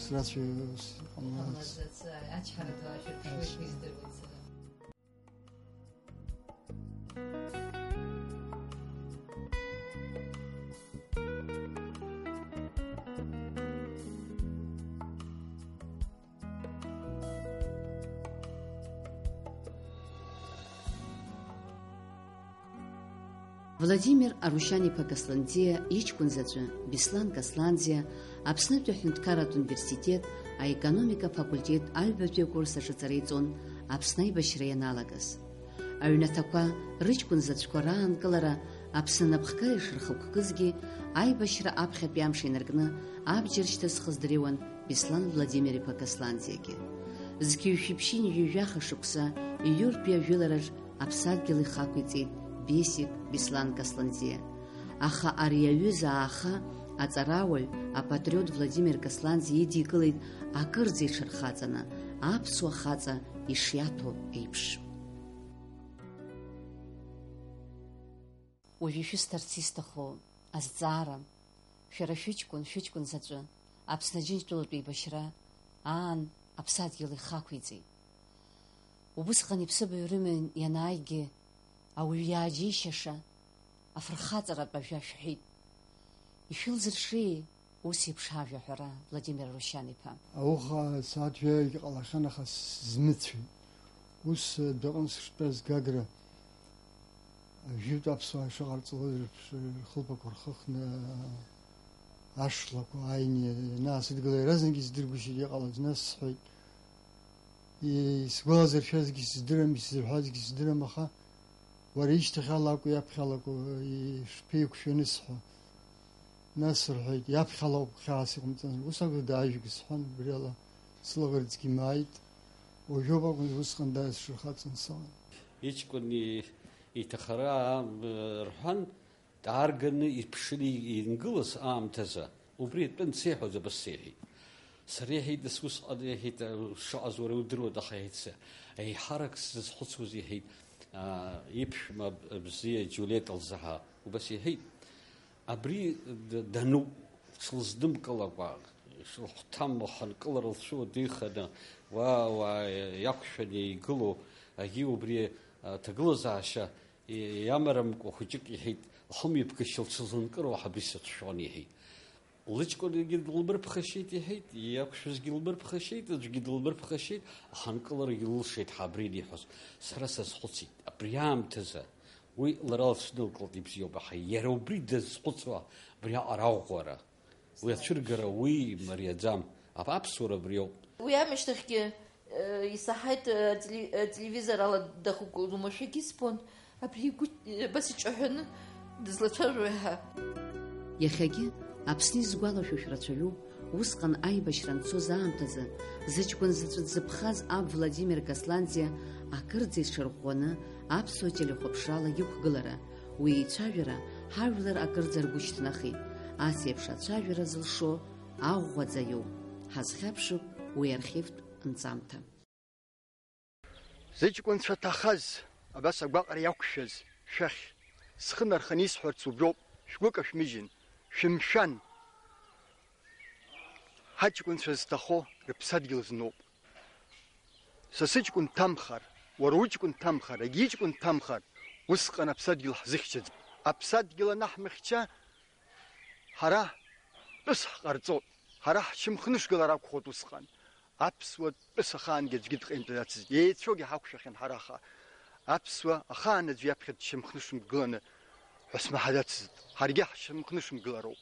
срацәаҩыс иҟамлац. Ачҳара ду ашәа ԥшуеит, ачҳара. Издыруеит сара. Владимир Арушьан-иԥа Касланӡиа иҷкәын заҵәы Беслан Касланӡиа Аԥснытәи аҳәынҭқарратә университет аекономика факультет аҩбатәи акурс аҿы аҵара иҵон Аԥсны аибашьра ианалагаз. Аҩнаҭақәа рыҷкәын заҵәқәа раанкылара Аԥсны анапхгара ишырхықәкызгьы, аибашьра аԥхьатәи амш инаркны абџьар шьҭызхыз дреиуан Беслан Владимир-иԥа Касланӡиагьы. Зқьи жәшәи ԥшьынҩажәи жәаха шықәса иҩыртәи ажәылараҿ аԥсадгьыл ихақәиҵеит Бесик Беслан Касланӡиа. Аха ари аҩыза ааха аҵарауаҩ, апатриот Владимир Касланӡиа идикылеит акырӡа иҽырхаҵаны, аԥсуа хаҵа ишиаҭәо еиԥш. Уажә ишәысҭарц исҭаху азҵаара, шәара шәыҷкәын, шәыҷкәын заҵәы, Аԥсны Аџьынџьтәылатә еибашьра аан аԥсадгьыл ихақәиҵеит. Убысҟан иԥсыбаҩ рымҩан ианааигьы, ауаҩы иааџьеишьаша афырхаҵаратә ажәа шәҳәеит. Ишәылзыршеи ус еиԥш ажәа ҳәара, Владимир Рушьан-иԥа? Ауха сааҭ жәаҩагь ҟалахьан, аха сзымцәеит. Ус адәаҟны сыштәаз Гагра, жәытә аԥсуаа шыҟарҵалоз рыԥш-, рхылԥақәа рхыхны ашлақәа ааины ианаасыдгыла, иаразнак исдыргәышьеит, иҟалаз, нас сҳәеит, исгәалазыршәазгьы сыздырам, исзырҳәазгьы сыздырам, аха уара ишьҭахьала акәу, иаԥхьала акәу, ишԥеиқәшәаны сҳәа. Нас рҳәеит, иаԥхьалоуп, хьаас иҟамҵан. Ус акәзар, даажәг сҳәан, убриала сылаӷырӡгьы мааит. Уажәоуп акәын, усҟан дааиз сшырхаҵан сыҟан. Иҷкәын и-, иҭахара аам-, рҳәан, даарганы иԥшын, ингылаз аамҭазы, убри атәы ансеиҳәоз абас сеиҳәеит. Сара, иҳәеит, нас усҟан, иҳәеит, шыҟаз уара удыруеит, аха, иҳәеит, са еиҳарак сзызхәыцуаз, иҳәеит, аа, иԥшәма бзиа Џьулиета лзы ҳәа убас иҳәеит. Абри д-, дануп, ҽылзнымкылакәа, ишылхәҭам лхынкылара лцәыуадаҩханы, уа, уа иақәшәаны игылоу, агьи убри аҭагылазаашьа и-, иамарамкәа хәыҷык иҳәеит, лхымҩаԥгашьа лҽылзынкыруа ҳәа абри сацәшәон иҳәеит. Лыҷкәынгьы дылмырԥхашьеит, иҳәеит, иақәшәазгьы лмырԥхашьеит, аӡәгьы дылмырԥхашьеит, аха анкыларагьы лылшеит ҳәа абри диҳәоз. Сара сазхәыцит, абри аамҭазы уи лара лыҽнылкылт, ибзиоуп, аха иара убри дазхәыцуа, абриаҟара аӷәӷәара, уи ацәыргара, уи мариаӡам. Ап-, аԥсуара абриоуп. Уи аамышьҭахьгьы, э, исаҳаит, э, теле-, э, телевизор ала дахыкәкәон, уамашәагьы избон. Абри игәы абас иҿаҳәаны дызлацәажәо иаҳа. Иахьагьы Аԥсны изгәалашәо шәрацәаҩуп, усҟан аибашьра анцоз аамҭазы, зыҷкәын заҵәы дзыԥхаз аб Владимир Гасланӡиа акырӡа иҽырӷәӷәаны аԥсуа телехәаԥшрала иқәгылара, уи еицәажәара ҳажәлар акырӡа ргәы шьҭнахит, ас еиԥш ацәажәара зылшо аӷәӷәаӡа иоуп, ҳазхьаԥшып уи архивтә нҵамҭа. Зыҷкәынцәа ҭахаз, абас агәаҟра иақәшәаз, шәахь, схы нарханы исҳәарц уброуп, шәгәы кашәмыжьын, шәымшәан. Ҳаҷкәынцәа зҭахо рыԥсадгьыл зноуп. Са сыҷкәын дҭамхар, уара уҷкәын дҭамхар, егьи иҷкәын дҭамхар, усҟан аԥсадгьыл ҳзыхьчаӡом. Аԥсадгьыл анаҳмыхьча, ҳара тәыс ҳҟарҵоит, ҳара ҳшьамхнышгылар акәхоит усҟан. Аԥсуа тәыс ахаангьы аӡәгьы дҟаимҵаӡацызт, еицәоугьы ҳақәшәахьан ҳара аха. Аԥсуа ахаан аӡә иаԥхьа дшьамхнышмгыланы ҳәа смаҳаӡацызт, ҳаргьы ҳшьамхнышмгылароуп.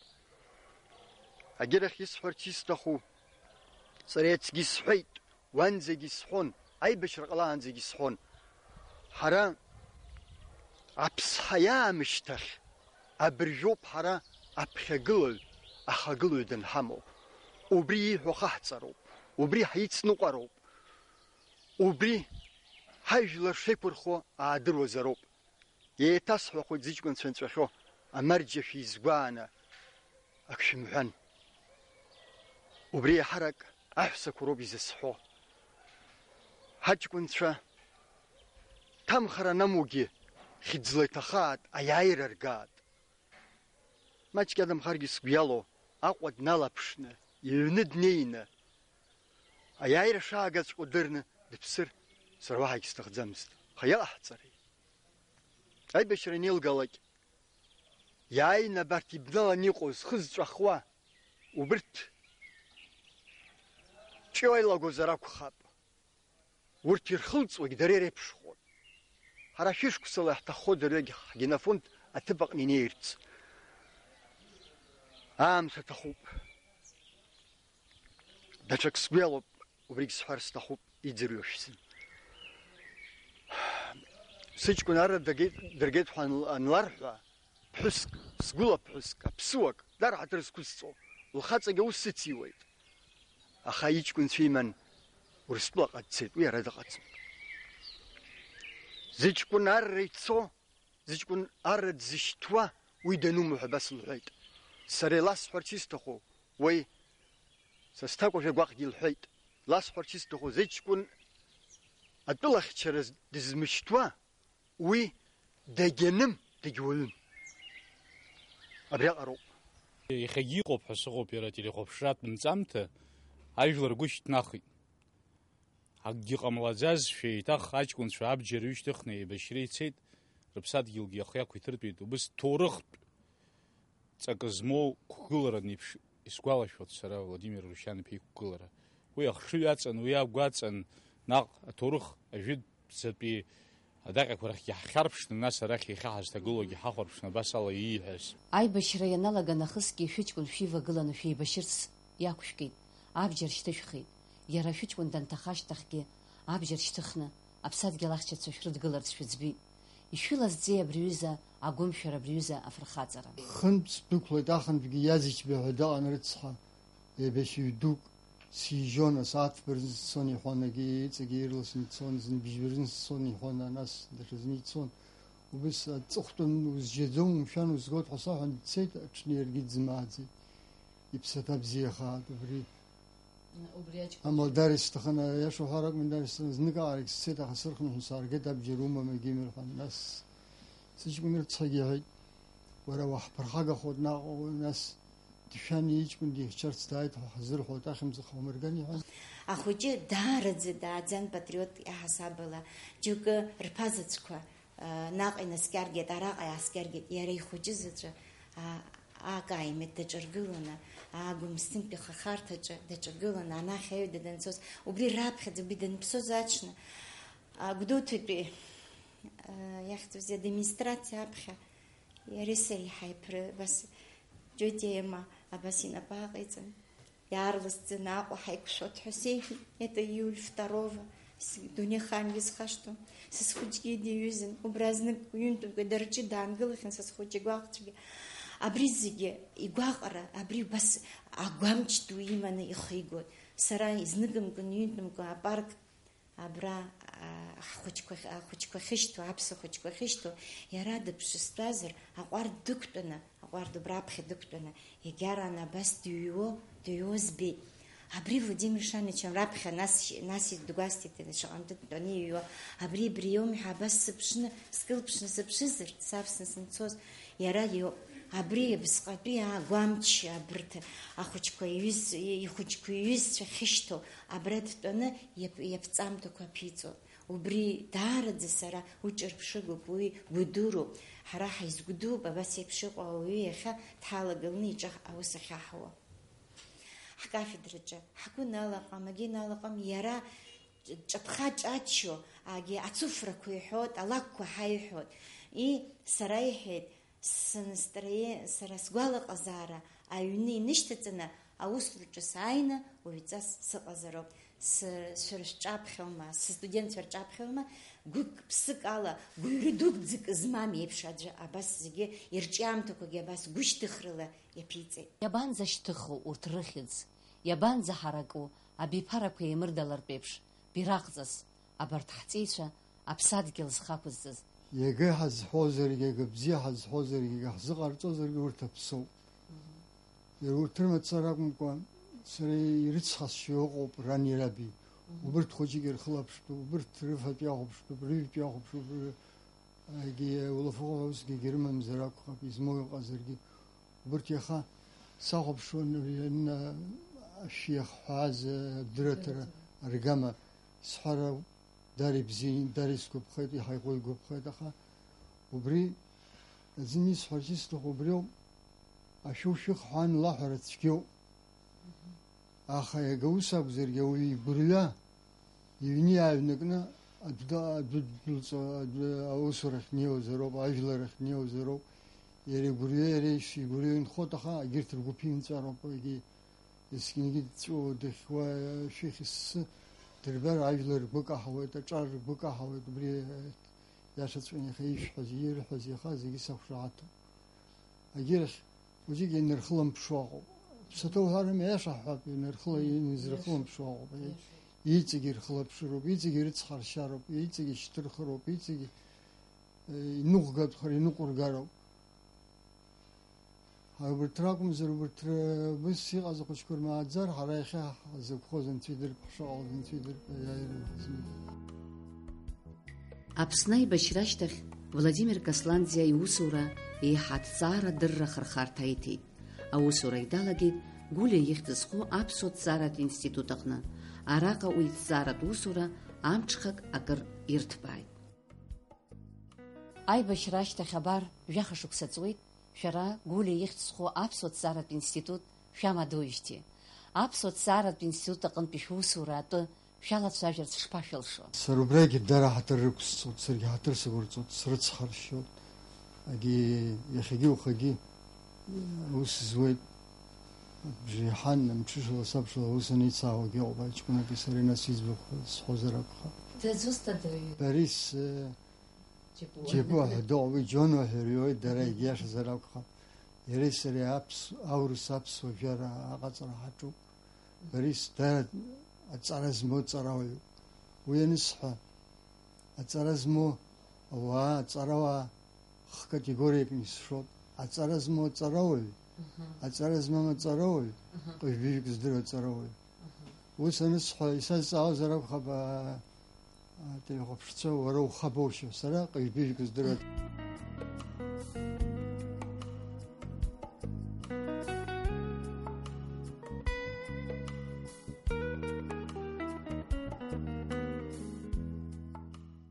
Агьырахь исҳәарц исҭаху, сара иацгьы исҳәеит, уанӡагьы исҳәон, аибашьра ҟалаанӡагьы исҳәон. Ҳара аԥсҳа иаамышьҭахь абыржәоуп ҳара аԥхьагылаҩ, ахагылаҩ данҳамоу. Убри ииҳәо хаҳҵароуп, убри ҳицныҟәароуп, убри ҳажәлар шеиқәырхо аадыруазароуп. Еиҭасҳәахоит зыҷкәынцәа нҵәахьоу, амарџьа шәизгәааны ак шәымҳәан. Убри еиҳарак аҳәсақәа роуп изысҳәо. Ҳаҷкәынцәа ҭамхара анамугьы хьыӡла иҭахаат, аиааира ргаат. Маҷк иадамхаргьы сгәы иалоу, Аҟәа дналаԥшны, иҩны днеины, аиааира шаагаҵәҟьоу дырны дыԥсыр, сара уаҳагь сҭахӡамызт. Аха иҟаҳҵари? Аибашьра анеилгалак, иааины абарҭ ибналаны иҟоу зхы зҵәахуа, убырҭ ҿио илагозар акәхап. Урҭ ирхылҵуагь дара иреиԥшхоит. Ҳара шәышықәсала иаҳҭаххо дырҩегьых ҳгенофонд аҭыԥ аҟны инеирц аамҭа аҭахуп. Даҽак сгәы иалоуп, убригь сҳәар сҭахуп, иӡырҩуашәа сыман. Сыҷкәын арра дагеит, дыргеит ҳәа анл-, анларҳәа, ԥҳәыск, сгәыла ԥҳәыск, аԥсыуак, дара ҳаҭыр зқәызҵо, лхаҵагьы аус сыциуеит. Аха иҷкәынцәа иман Урыстәылаҟа дцеит, уи ара дыҟаӡам. Зыҷкәын арра ицо, зыҷкәын арра дзышьҭуа, уи данума ҳәа абас лҳәеит. Сара иласҳәарц исҭаху, уи са сҭакәажә агәаҟгьы илҳәеит. Ласҳәарц исҭаху, зыҷкәын атәылахьчара дызмышьҭуа, уи дагьаным, дагьуаҩым. Абриаҟароуп. Иахьагьы иҟоуп ҳәа сыҟоуп иара ателехәаԥшратә нҵамҭа, ажәлар ргәы шьҭнахит. Акгьы ҟамлаӡазшәа, еиҭах аҷкәынцәа абџьар ҩышьҭыхны еибашьра ицеит, рыԥсадгьылгьы ахы иақәиҭыртәеит, убыс ҭоурыхтә ҵакы змоу қәгыларан еиԥш исгәалашәоит сара Владимир Рушьан-иԥа иқәгылара. Уи ахшыҩ аҵан, уи агәы аҵан, наҟ аҭоурых ажәытәӡатәи адаҟьақәа рахьгьы ҳхьарԥшны, нас арахь иахьа ҳазҭагылоугьы ҳахәарԥшны абас ала ииҳәаз. Аибашьра ианалага нахысгьы шәыҷкәын шәивагыланы шәеибашьырц иақәшәкит, абџьар шьҭышәхит. Иара шәыҷкәын данҭаха ашьҭахьгьы абџьар шьҭыхны аԥсадгьыл ахьчацәа шәрыдгыларц шәыӡбеит. Ишәылазҵеи абри ҩыза агәымшәара, абри ҩыза афырхаҵара? Хынтә сдәықәлеит, ахынтәгьы иазыџьбеи ҳәа даҟан рыцҳа, еибашьҩы дук сижьон, асааҭ фба рзын сцон иҳәон, егьи иҵегьы ирласны ицон, зны бжьба рзын сцон иҳәон, а нас даҽазны ицон. Убыс аҵыхәтәан узжьаӡом, умшәан, узгоит ҳәа саҳәан дцеит, аҽны иаргьы дзымааӡеит. Иԥсаҭа бзиахааит убри. Убри аҷкәын. Амала дара исҭахын, аиаша уҳәар акәын, дара исҭахын, зныкаараҩык сцеит, аха сырхынҳәны сааргеит, абџьар умам, егьимырҳәан, нас сыҷкәын рыцҳагьы иҳәеит, уара уаҳԥырхагахоит наҟ, нас дшәан иҷкәын дихьчарц дааит ҳәа ҳазырҳәоит, ахьымӡӷ ҳаумырган, иҳәан. Ахәыҷы даараӡа дааӡан, патриот иаҳасабала, џьоукы рԥа заҵәқәа, а, наҟ инаскьаргеит, араҟа иааскьаргеит, иара ихәыҷы заҵәы, а, акаимеҭ даҿаргыланы, агәымсҭынтәи ахахарҭаҿы даҿагыланы, анахь аҩада данцоз, убри раԥхьаӡа, убри даныԥсоз аҽны, а, Гәдоуҭатәи, а, иахьӡузеи, администрациа аԥхьа иареи сареи ҳаиԥры, абас, Џьоџьа ема, абас инапы ааҟаиҵан, иаарласӡаны Аҟәа ҳаиқәшәот ҳәа сеиҳәеит, это июль второго, с-, дунеихаангьы схашҭуам, са схәыҷгьы диҩызан, убра знык ҩынтәымкәа дара рҿы даангылахьан са схәыҷы гәаҟцәгьа. Абри зегьы игәаҟра, абри убас агәамч ду иманы ихигоит. Сара изныкымкәан, ҩынтәымкәа апарк абра, а, ҳхәыҷқәа, ахәыҷқәа ахьышьҭоу, аԥсуа хәыҷқәа ахьышьҭоу, иара дыԥшыстәазар, аҟәардә дықәтәаны, аҟәардә убра аԥхьа дықәтәаны, иагьаран абас дыҩуо, дыҩуо збеит. Абри Владимир Шанычем раԥхьа нас, нас дгәасҭеит, шаҟантә дтәаны иҩуа, абри, абри иоуми ҳәа абас сыԥшны, скылԥшны сыԥшызар, савсны санцоз, иара иоуп. Абри абасҟатәи агәамч абарҭ ахәыҷқәа иҩыз-, ихәыҷқәа иҩызцәа ахьышьҭоу, абра дтәаны иаԥ-, иаԥҵамҭақәа аԥиҵо. Убри даараӡа сара уи ҿырԥшыгоуп, уи гәыдуроуп. Ҳара ҳаизгәдууп абас еиԥш иҟоу ауаҩы иахьа дҳалагыланы иҿы аус ахьаҳуа. Ҳкафедраҿы ҳгәы налаҟам, агьи налаҟам, иара ҿаԥха-ҿаччо, агьи ацәыфрақәа иҳәот, алакәқәа ҳаиҳәот. И, сара иҳәеит, Саныстроение, сара сгәалаҟазаара аҩны инышьҭаҵаны, аусураҿы сааины, уаҩҵас сыҟазароуп. Сы-, шәара шәҿаԥхьоума, сыстудентцәа рҿаԥхьоума, гәык-ԥсык ала, гәыҩры дук-ӡык змам еиԥш аӡәы абас зегьы ирҿиамҭақәагьы абас гәышьҭыхрала иаԥиҵеит. Иабанӡашьҭыху урҭ рыхьӡ? Иабанӡаҳараку абиԥарақәа еимырдалартә еиԥш, бираҟҵас, абарҭ ҳҵеицәа аԥсадгьыл зхақәызҵаз. Иага ҳазҳәозаргьы, ага бзиа ҳазҳәозаргьы, ага ҳзыҟарҵозаргьы урҭ аԥсоуп. Мгм. Иара урҭ рымацара акәымкәа, сара ирыцҳасшьо ыҟоуп рани раби. Мгм. Убырҭ хәыҷык ирхылаԥштәуп, убырҭ рыфатә иахәаԥштәуп, рыҩтә иахәаԥштәуп, ры-, егьи улафахәыла усгьы егьырымамзар акәхап, измоу иҟазаргьы. Убырҭ иаха сахәаԥшуан, уи ан-, ашәы иахҳәааз адырраҭара аргама сҳәара, дара ибзиан, дара исгәаԥхеит, иаҳа иҟәы игәаԥхеит, аха убри аӡы исҳәарц исҭаху убриоуп, ашәы ушәыхҳәаан лаҳәара цәгьоуп. Аха иага ус акәзаргьы, ауаҩы игәырҩа, иҩны иааҩнакны адәы, адәы ддәылҵо, адәы аусурахь днеиуазароуп, ажәларахь днеиуазароуп. Иара игәырҩа, иара ишигәырҩо инхоит, аха егьырҭ ргәы ԥимҵәароуп, егьи есқьынгьы дҵәуо, дыхьуа, шәихь ессы дырбар, ажәлар ргәы каҳауеит, аҿар ргәы каҳауеит, убри иашаҵәҟьаны иаха ишәҳәаз, ирҳәаз иаха зегьы сақәшаҳаҭуп. Агьырахь, хәыҷык ианырхылымԥшуа ыҟоуп. Ԥсаҭа уҳәарым, аиаша ҳҳәап, ианырхыла-, ианизырхылымԥшуа ыҟоуп. Иаша. Иҵегьы ирхылаԥшыроуп, иҵегьы ирыцҳаршьароуп, иҵегьы ишьҭырхыроуп, иҵегьы, э, иныҟәгатәхар, иныҟәыргароуп. Ҳара убарҭ ракәымзар, убарҭ ры-, убыс иҟаз ахәыҷқәа рмааӡар, ҳара иахьа ҳзықәхоз анцәа идырп, ҳшыҟалаз анцәа идырп, аиааира ҳзымдырп. Аԥсны аибашьра ашьҭахь Владимир Касланӡиа иусура еиҳа аҭҵаара дырра ахырхарҭа иҭеит. Аусура далагеит Гәлиа ихьӡ зху аԥсуа ҭҵааратә институт аҟны. Араҟа уи иҭҵааратә усура амҽхак акыр ирҭбааит. Аибашьра ашьҭахь абар жәаха шықәса ҵуеит, шәара Гәлиа ихьӡ зху аԥсуа ҭҵааратә институт шәамадоуижьҭеи. Аԥсуа ҭҵааратә институт аҟынтәи шәусура атәы шәалацәажәарц шԥашәылшо? Сара убрагьы дара ҳаҭыр рықәсҵоит, саргьы ҳаҭыр сықәырҵоит, срыцҳаршьоит. Агьи иахьагьы ухагьы аус зуеит. Бжеиҳан, мҽышала, сабшала аус аницаауагьы ыҟоуп, аҷкәынаки сареи нас иӡбахә сҳәозар акәхап. Дызусҭада уи? Борис, э, Џьапуа. Џьапуа ҳәа дыҟоуп, уи Џьонуа ҳәа ирыҩуеит, дара егьиашазар акәхап. Иареи сареи аԥс-, аурыс аԥсуа жәара аҟаҵара ҳаҿуп. Борис дара аҵара змоу аҵарауаҩуп. Уи анысҳәа, аҵара змоу ауаа, аҵарауаа х-категориакны исшоит. Аҵара змоу аҵарауаҩ, Аҳа. Аҵара змам аҵарауаҩ, Аҳа. Ҟыжәбыжәк здыруа аҵарауаҩ. Аҳа. Ус анысҳәа, исазҵаауазар акәхап, аа, ателехәаԥшцәа, уара ухабоушьа, сара ҟыжәбыжәк здыруа.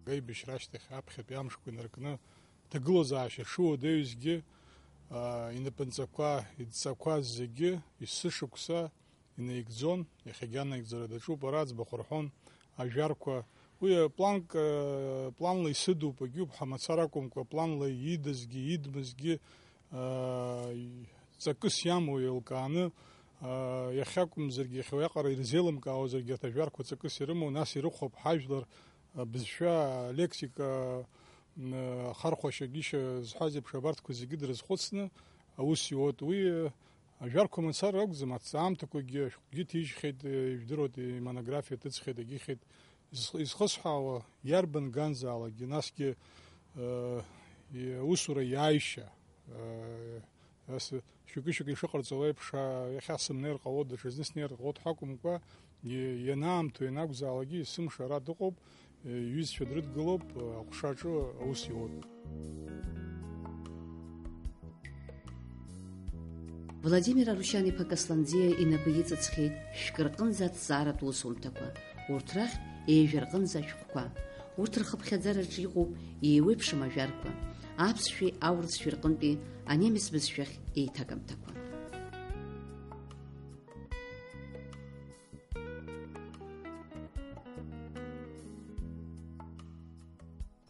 Аибашьра ашьҭахь аԥхьатәи амшқәа инаркны, ҭагылазаашьа шыуадаҩызгьы, аа, инапынҵақәа, идҵақәа зегьы есышықәса инаигӡон, иахьагьы анаигӡара даҿуп, ара аӡбахә рҳәон, ажәарқәа. Уи, планк, планла исыдуп, агьуп, ҳамацар акәымкәа, планла идызгьы, идмызгьы, аа, ҵакыс иамоу еилкааны, аа, иахьакәымзаргьы, иахьа уиаҟара ирзеилымкаауазаргьы, арҭ ажәарқәа ҵакыс ирымоу, нас ирыхәап ҳажәлар, абызшәа, алексика, м, ахархәашьагьы зҳәаз еиԥш, абарҭқәа зегьы дрызхәыцны аус иуеит. Уи, ажәарқәа мацара акәӡам, аҭҵаамҭақәагьы ашәҟәгьы ҭижьхьеит, ижәдыруеит, имонографиа ҭыҵхьеит, агьихьеит. Изх-, изхысҳәаауа, иарбан ганзаалакгьы, насгьы, э, иусура иааишьа, э, ас-, шьоукы-шьоукы ишыҟарҵо еиԥш, а, иахьа сымнеир ҟалоит, даҽазны снеир ҟалоит ҳәа акәымкәа, и-, ианаамҭоу ианакәзаалакгьы есымша ара дыҟоуп, э, иҩызцәа дрыдгылоуп, э, аҟәшаҿы аус иуоуп. Владимир Арушьан-иԥа Касланӡиа инапы иҵыҵхьеит шәкы рҟынӡа аҭҵааратә усумҭақәа, урҭ рахь ҩажәа рҟынӡа ашәҟәқәа. Урҭ рхыԥхьаӡараҿы иҟоуп еиуеиԥшым ажәарқәа, аԥсшәеи аурысшәеи рҟынтәи анемец бызшәахь еиҭагамҭақәа.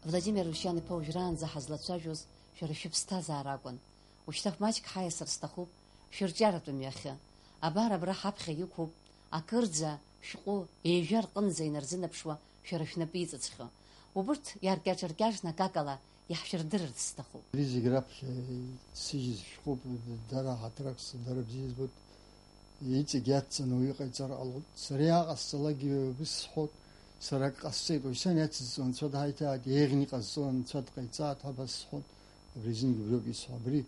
Владимир Арушьан-иԥа, уажәраанӡа ҳазлацәажәоз шәара шәыԥсҭазаара акәын. Ушьҭа маҷк ҳаиасыр сҭахуп шәырҿиаратә мҩахьы. Абар абра ҳаԥхьа иқәуп акырӡа шәҟәы ҩажәа рҟынӡа инарзынаԥшуа шәара шәнапы иҵыҵхьоу. Убырҭ иаркьаҿ-ркьаҿны акакала иаҳшәырдырырц сҭахуп. Ари зегь раԥхьа исыжьыз шәҟәуп, дара ҳаҭрак, дара бзиа избоит. Иҵегь иацҵаны уаҩы иҟаиҵар ҟалоит. Сара иааҟасҵалакгьы убыс сҳәоит, сара ак ҟасҵеит, уаҩ сан иацызҵо анцәа дҳаиҭааит, еиӷьны иҟазҵо анцәа дҟаиҵааит ҳәа абас сҳәоит, абри азынгьы убриоуп исҳәо. Абри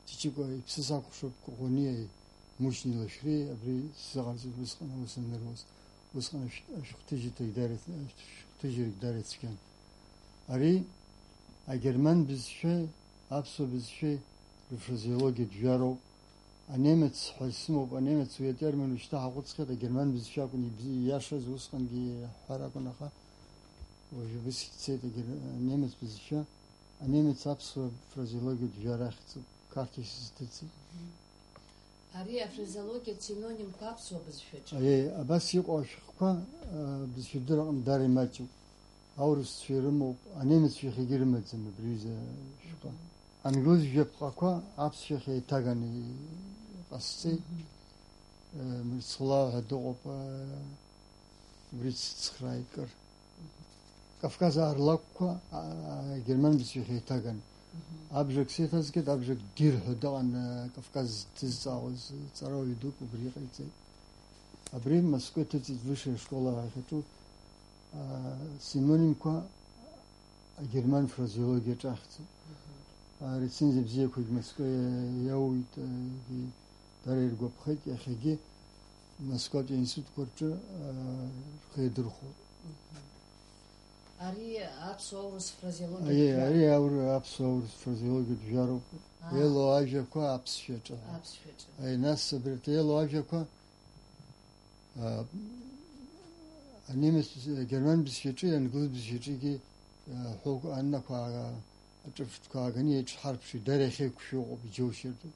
Ҷыҷыкәа иԥсы сакәхшоуп, Коӷониеи Мушьни Лашәреи абри сзыҟарҵеит усҟан аус анырус. Усҟан ашә-, ашәҟәҭыжьырҭагь дара, ашәҟәҭыжьырагь дара ицәгьан. Ари агерман бызшәеи аԥсуа бызшәеи рфразеологиатә жәароуп. Анемец ҳәа исымоуп, анемец уи атермин уажәшьҭа ҳаҟәыҵхьеит, агерман бызшәа акәын ибзи-, ииашаз, усҟангьы иаҳҳәар акәын, аха уажә убыс ицеит, агер-, анемец бызшәа, анемец аԥсуа фразеологиатә жәара ахьӡуп, Қарҭ исызҭыҵит. Ари афразеологиатә синонимқәа аԥсуа бызшәаҿы. Аиеи, абас иҟоу ашәҟәқәа, а, бызшәа дырраҟны дара имаҷуп. Аурысцәа ирымоуп, анемеццәа иахьагьы рымаӡам абри аҩыза ашәҟәы. Англыз жәаԥҟақәа аԥсшәахь еиҭаганы иҟасҵеит. Мгм. Э, Мырцхәлаа ҳәа дыҟоуп, э, убри дсыцхрааит кыр. Кавказ аарлакқәа, а, агерман бызшәахь еиҭаган. Мгм. Абжак сеиҭазгеит, абжак дир ҳәа дыҟан, э, Кавказ дызҵаауаз ҵарауаҩ дук убри иҟаиҵеит. Абри Москва иҭыҵит высшая школа ахьаҿу, а, синонимқәа агерман фразеологиаҿы ахьӡуп. Мгм. Арецензиа бзиақәагь Москва иа-, иауит, егьи дара иргәаԥхеит, иахьагьы Москватәи аинститутқәа рҿы, а, рхы иадырхәоит. Мгм. Ари аԥсуа-аурыс фразеологиатә Аиеи, жәароуп. Ари аур-, аԥсуа-аурыс фразеологиатә жәароуп. Аа. Еилоу ажәақәа аԥсшәаҿы. Аԥсшәаҿы. Аи, нас абарҭ еилоу ажәақәа, а, анемец бызшәа-, агерман бызшәаҿы, англыз бызшәаҿы егьи, а, ҳәоуқәа, аннақәа, а, аҿырԥштәқәа ааганы еиҿҳарԥшуеит, дара иахьеиқәшәо ыҟоуп, иџьоушьартә.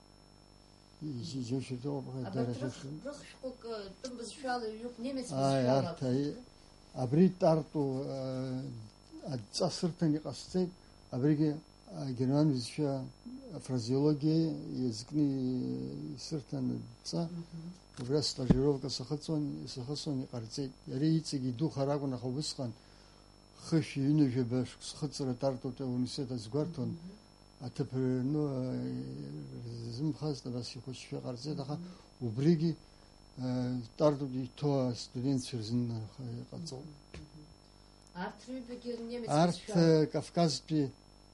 Иџьоушьартә ыҟоуп, дара Абарҭ рых-, иахьеиқәшәо. Рыхшәҟәык, э, тәым бызшәала ҩуп, немец Ааи, бызшәала. Арҭ, аи, абри Тарту, а, адҵа сырҭан иҟасҵеит, абригьы, а, герман бызшәа афразеологиа иазкны исырҭан адҵа. Мгм. Убра стажировка сахыҵуан, сахысуан, иҟарҵеит. Иара иҵегь идухар акәын, аха убысҟан хышә ҩынҩажәаба шықәс схыҵра Тартутәи ауниверситет азгәарҭон. Мгм. Аҭыԥ рыҩны, э, рзымхазт, абас ихәыҷшәа ҟарҵеит, аха Мгм. убригьы, э, Тартутәи иҭоу астудентцәа рзын, э, иҟаҵоуп. Мгм. Арҭ рыҩбагьы немец Арҭ, бызшәала. Э, Кавказтәи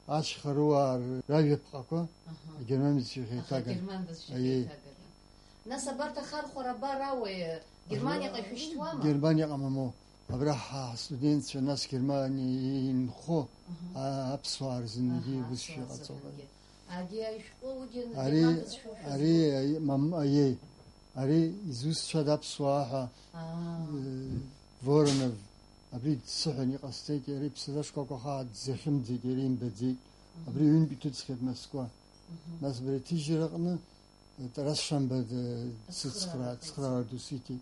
ашьхаруаа р-, ражәаԥҟақәа Аҳа. Агерман бызшәахь Аха еиҭаган. Агерман бызшәахь Аиеи. Еиҭаган. Нас абарҭ ахархәара абар ауеи, Германиаҟа ишәышьҭуама? Германиаҟа мамоу. Абра ҳа-, ҳастудентцәа, нас Германиа инхо Аҳа. а-, аԥсуаа рзынгьы Аҳа, ус аԥсуаа шыҟаҵоуп. рзынгьы. Агьи ашәҟәы уигьы Ари, Герман бызшәа ари, шәызу? аи-, мам-, аиеи. Ари изусҭцәада аԥсуаа ҳәа, Аа. э, Воронов, абри дсыҳәан иҟасҵеит, иара иԥсаҭа шкәакәа хаа дзахьымӡеит, иара имбаӡеит. Мгм. Абри ҩынтә иҭыҵхьеит Москва. Нас абри аҭыжьра аҟны Тарас Шамба д-, дсыцхраа-, ацхраара ду сиҭеит.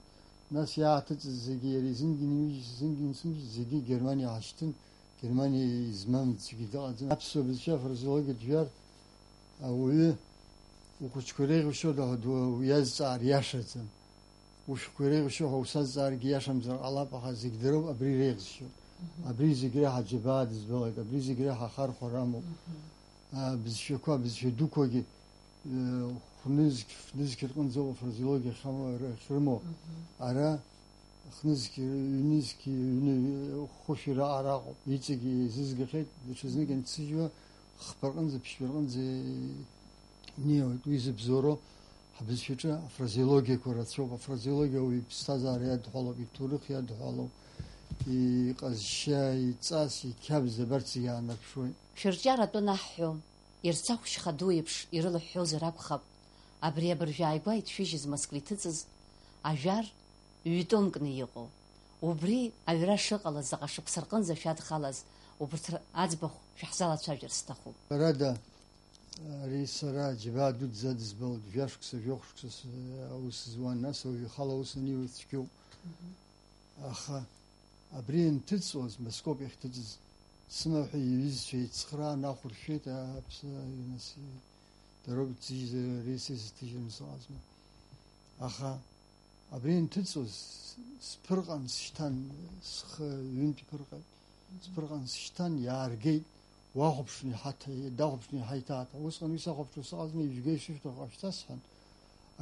Нас иааҭыҵыз зегьы, иара изынгьы инижьыз, изынгьы инсымжьыз, зегьы Германиа ҳашьҭын, Германиа измам аӡәгьы дыҟаӡам. Аԥсуа бызшәа афразеологиатә жәар ауаҩы ухәыҷқәа иреиӷьушьода ҳәа ду-, уиазҵаар иашаӡам. Ушәҟәқәа иреиӷьушьо ҳәа усазҵааргьы иашамзар ҟалап, аха зегь дароуп абри иреиӷьзшьо. Абри зегь реиҳа џьабаа дызбалоит, абри зегь реиҳа ахархәара амоуп. А, бызшәақәа, бызшәа дуқәагьы, э, хәнызқь, фнызқь рҟынӡоуп афразеологиа ахьам-, ахьрымоу. Ара хнызқь, ҩнызқь, ҩны, хәышә ираҟара аҟоуп. Иҵегьы еизызгахьеит, даҽазнык ианцыжьуа, хԥа рҟынӡа, ԥшьба рҟынӡа инеиуеит. Уи зыбзоуроу ҳбызшәаҿы афразеологиақәа рацәоуп. Афразеологиа уаҩы иԥсҭазаара иадҳәалоуп, иҭоурых иадҳәалоуп, иҟазшьа, иҵас, иқьабз абарҭ зегьы аанарԥшуеит. Шәырҿиаратәы анаҳҳәо, Ерцахә шьха ду еиԥш ирылыҳәҳәозар акәхап, абри абыржәы ааигәа итшәыжьыз Москва иҭыҵыз ажәар ҩ-томкны иҟоу. Убри аҩра шыҟалаз заҟа шықәса рҟынӡа шәадхалаз, убарҭ р-, аӡбахә шәаҳзалацәажәар сҭахуп. Ҳәарада, ари сара џьабаа дуӡӡа дызбалт, жәашықәса, жәохә шықәса с-, аус зуан, нас уажәы ихала аус аниуа цәгьоуп. Аха абри ианҭыҵуаз, Москоп иахьҭыҵыз, сымаҳә иҩызцәа еицхраан ахәыршәеит, аԥсы, нас, дароуп иҭыжьыз, ари са исыҭыжьраны сыҟазма. Аха абри ианҭыҵуаз, с-, сԥырҟан сшьҭан, схы ҩынтә иԥырҟеит. Сԥырҟан сшьҭан, иааргеит, уахәаԥшны иҳаҭа-, дахәаԥшны иҳаиҭааит. Усҟан уи сахәаԥшуа сыҟазма, ижәга ишышәҭаху ҟашәҵа сҳәан,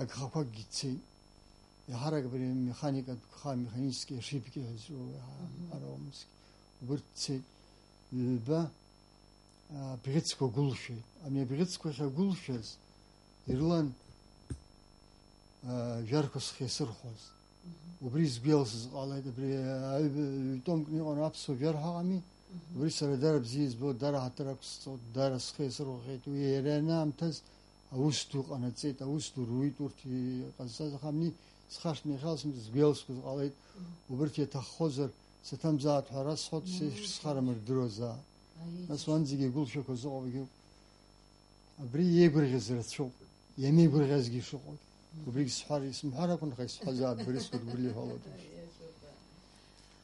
агхақәакгьы цеит. Еиҳарак абри амеханикатә гха, механические ошибки ҳәа изҿу, Мгм. ара умысгьы. Убырҭ цеит. Ҩба, а, бӷьыцқәа гәылшәеит. Ами абӷьыцқәа ахьагәылшәаз, ирылан, а, жәарқәа схы иасырхәаз. Мгм. Убри сгәы иалсыз ҟалеит, абри аҩ-, ҩ-томкны иҟан аԥсуа жәар ҳәа ыҟами. Мгм. Убри сара дара бзиа избоит, дара ҳаҭыр ақәсҵоит, дара схы иасырхәахьеит. Уи иара ианаамҭаз аус ду ҟанаҵеит, аус ду руит урҭ иҟазҵаз, аха абни схашҭны иахьалсымҵаз сгәы иалсқәаз ҟалеит. Мгм. Убырҭ иаҭаххозар, саҭамзааит ҳәа расҳәоит, Мгм. сеиԥш схарамырдыруазаап. Аиеи. Нас уанӡагьы игәылшәақәа зыҟоугьы. Абри иеигәырӷьаз рацәоуп, иамеигәырӷьазгьы ишыҟоугьы. Убригь сҳәар, исымҳәар акәын, аха исҳәазаап, Борис Гәыргәлиа иҳәалоит.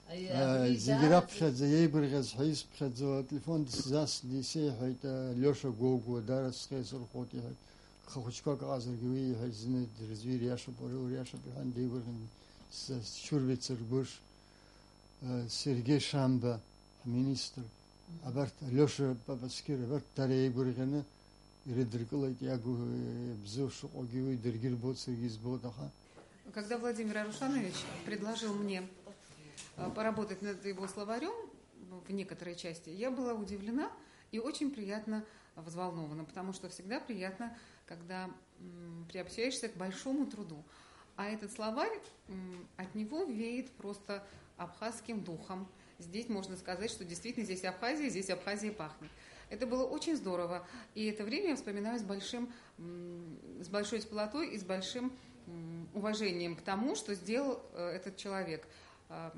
Аиеи, Э, абри зегь даараӡа раԥхьаӡа иеигәырӷьаз ҳәа исԥхьаӡо, ателефон дысзасны исеиҳәеит, э, Лиоша Гогәуа, дара схы иасырхәоит, иҳәеит. Гха хәыҷқәак ыҟазаргьы уи иҳәеит, зны дырзу ириашоуп, уара уриашоуп, иҳәан, деигәырӷьан, с-, Шьурбеи Цыргәыш, э, Сергеи Шамба, ҳминистр, Мгм. абарҭ, Алиоша Папаскир, абарҭ дара еигәырӷьаны ирыдыркылеит, иагу-, бзиа шыҟоугьы уи даргьы рбоит, саргьы избоит, аха. Когда Владимир Арушанович предложил мне, э, поработать над его словарем в некоторой части, я была удивлена и очень приятно взволнована, потому что всегда приятно, когда, м, приобщаешься к большому труду. А этот словарь, м, от него веет просто абхазским духом. Здесь можно сказать, что действительно здесь Абхазия, здесь Абхазия пахнет. Это было очень здорово. И это время я вспоминаю с большим, м, с большой теплотой и с большим, м, уважением к тому, что сделал, э, этот человек. А,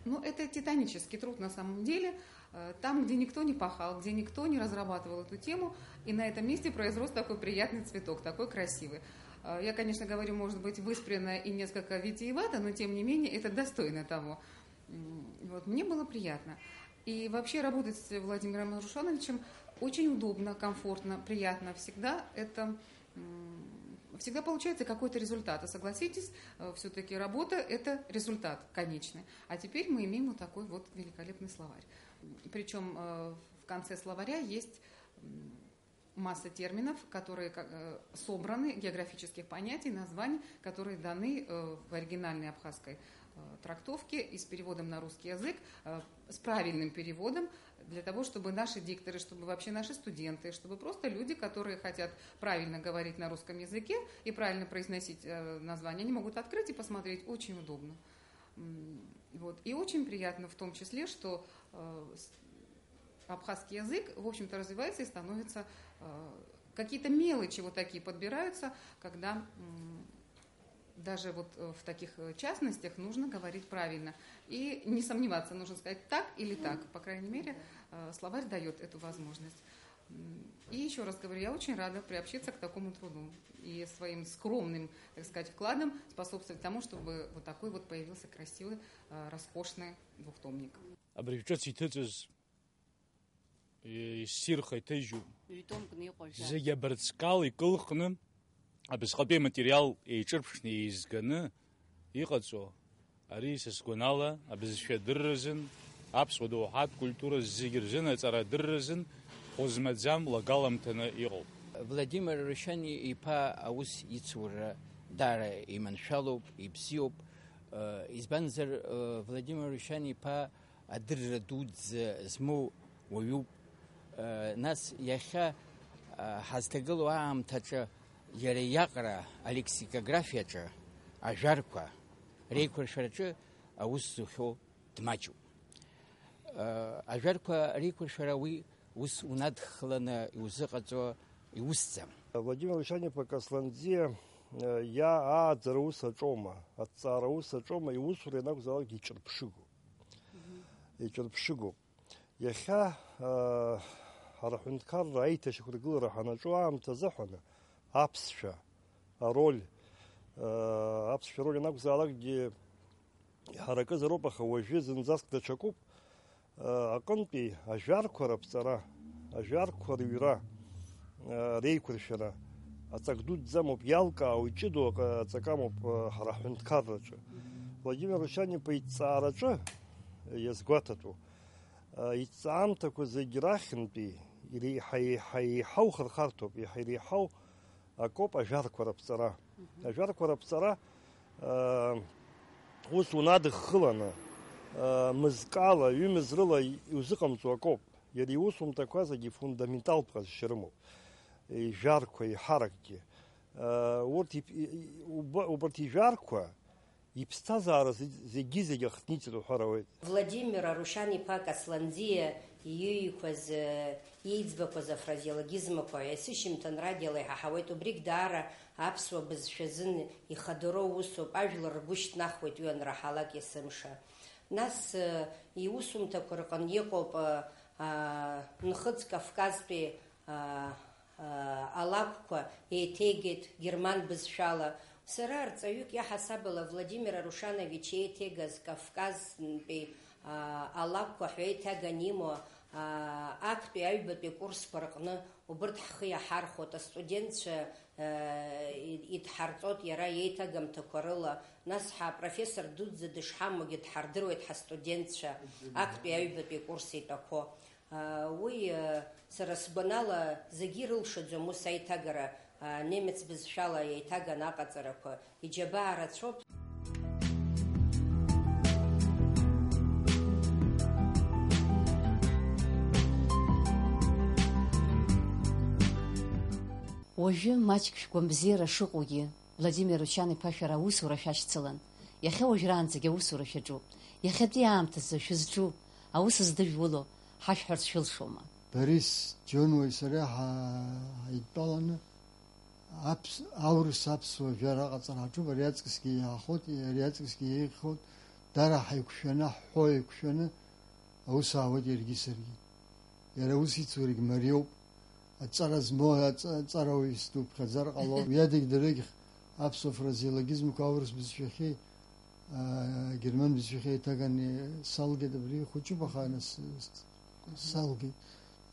ну, это титанический труд на самом деле. Э, там, где никто не пахал, где никто не разрабатывал эту тему, и на этом месте произрос такой приятный цветок, такой красивый. Э, я, конечно, говорю, может быть, выспренно и несколько витиевато, но тем не менее это достойно того. М, вот, мне было приятно. И вообще работать с Владимиром Арушановичем очень удобно, комфортно, приятно. Всегда это, м, всегда получается какой-то результат. А согласитесь, э, всё-таки работа — это результат конечный. А теперь мы имеем вот такой вот великолепный словарь. Причём, э, в конце словаря есть, м, масса терминов, которые как, э, собраны, географических понятий, названий, которые даны, э, в оригинальной абхазской, э, трактовке и с переводом на русский язык, э, с правильным переводом, для того, чтобы наши дикторы, чтобы вообще наши студенты, чтобы просто люди, которые хотят правильно говорить на русском языке и правильно произносить, э, названия, они могут открыть и посмотреть. Очень удобно. М, вот. И очень приятно в том числе, что, э, с-, абхазский язык, в общем-то, развивается и становится, э, какие-то мелочи вот такие подбираются, когда, м, даже вот, э, в таких, э, частностях нужно говорить правильно. И не сомневаться, нужно сказать так или так. По крайней мере, э, словарь даёт эту возможность. И еще раз говорю, я очень рада приобщиться к такому труду и своим скромным, так сказать, вкладом способствовать тому, чтобы вот такой вот появился красивый, э, роскошный двухтомник. Абри ҿыц иҭыҵыз, э, ссирха иҭыжьуп. Ҩ-томкны иҟоу ажәа. Зегь абырҵкал икылхны, абасҟатәи аматериал еиҿырԥшны еизганы иҟаҵо, ари, са сгәанала, абызшәа адырразын, аԥсуа доуҳатә культура зегьы рзын аҵара адырразын, хәы змаӡам лагаламҭаны иҟоуп. Владимир Арушьани-иԥа аус ицура даара иманшәалоуп, ибзиоуп. Э, избанзар, э, Владимир Арушьани-иԥа адырра дуӡӡа змоу уаҩуп. Э, нас иахьа, э, ҳазҭагылоу аамҭаҿы иара иаҟара алексикографиаҿы ажәарқәа реиқәыршәараҿы аус зухьоу дмаҷуп. Э, ажәарқәа реиқәыршәара уи ус унадххыланы иузыҟаҵо иусӡам. Владимир Арушьани-иԥа Касланӡиа, э, иа-, ааӡара ус аҿоума, аҭҵаара ус аҿоума, иусура ианакәзаалакгьы иҿырԥшыгоуп. Иҿырԥшыгоуп. Иахьа, аа, ҳара аҳәынҭқарра аиҭашьақәыргылара ҳанаҿу аамҭазы ҳәаны аԥсшәа ароль, аа, аԥсшәа ароль анакәзаалакгьы иҳаракызароуп, аха уажәы зынӡаск даҽакуп. Аа, аҟынтәи ажәарқәа раԥҵара, ажәарқәа рыҩра, аа, реиқәыршәара аҵак дуӡӡамоуп, иалкаау, иҷыдоу аҟ-, аҵак амоуп, аа, ҳара ҳҳәынҭқарраҿы. Владимир Арушьани-иԥа иҭҵаараҿы иазгәаҭатәу, Иҵаамҭақәа зегь рахьынтәи иреиҳа-еиҳа еиҳау хырхарҭоуп, иаҳа иреиҳау акоуп ажәарқәа раԥҵара. Мгм. Ажәарқәа раԥҵара, аа, ус унадыххыланы, аа, мызкала, ҩымз рыла иузыҟамҵо акоуп. Иара иусумҭақәа зегьы фундаменталтә ҟазшьа рымоуп. Ижәарқәа, иҳаракгьы. Аа, урҭ ип-, и-, и-, уб-, убарҭ ижәарқәа Иԥсҭазаара зегь-, зегьы-зегь ахҭниҵеит уҳәар ауеит. Владимир Арушьан-иԥа Касланӡиа иҩеиқәаз, э, иеиӡбақәаз афразеологизмқәа есышьыжьымҭан радиола иҳаҳауеит, убригь даара аԥсуа бызшәа азын ихадароу усуп, ажәлар ргәы шьҭнахуеит уи анраҳалак есымша. Нас, э, иусумҭақәа рҟны иҟоуп, э, а, Нхыҵ Кавказтәи, а, алакәқәа еиҭеигеит герман бызшәала. Сара арҵаҩык иаҳасабала Владимир Арушанович еиҭеигаз Кавказтәи, аа, алакәқәа ҳәа еиҭаганы имоу, аа, актәи аҩбатәи акурсқәа рҟны убырҭ ҳхы иаҳархәоит, астудентцәа, аа, и-, идҳарҵоит иара иеиҭагамҭақәа рыла, нас ҳапрофессор дуӡӡа дышҳамоугьы дҳардыруеит ҳастудентцәа актәи аҩбатәи акурс итәақәо. Уи, сара сгәанала, зегьы ирылшаӡом ус аиҭагара, немец бызшәала еиҭаганы аҟаҵарақәа, иџьабаа рацәоуп. Уажәы маҷк шәгәабзиара шыҟоугьы, Владимир Ручан-иԥа шәара аусура шәашьцылан. Иахьа уажәраанӡагьы аусура шәаҿуп. Иахьатәи аамҭазы шәызҿу, аус здыжәуло ҳашәҳәарц шәылшома? Борис Џьонуеи сареи ҳа-, ҳаидтәаланы аԥс-, аурыс аԥсуа жәара аҟаҵара ҳаҿуп. Ари аҵкысгьы иаахәоит, ари аҵкысгьы еиӷьхоит. Дара ҳаиқәшәаны, ҳҳәо еиқәшәаны аус аауеит иаргьы саргьы. Иара аус ицурагь мариоуп. Аҵара змоу аҵ-, аҵарауаҩыс дуԥхьаӡар ҟалом. Уи адагь дырҩегьых аԥсуа фразеологизмқәа аурыс бызшәахьы, аа, герман бызшәахьы еиҭаганы салгеит, абри хәыҷуп, аха нас с-, салгеит.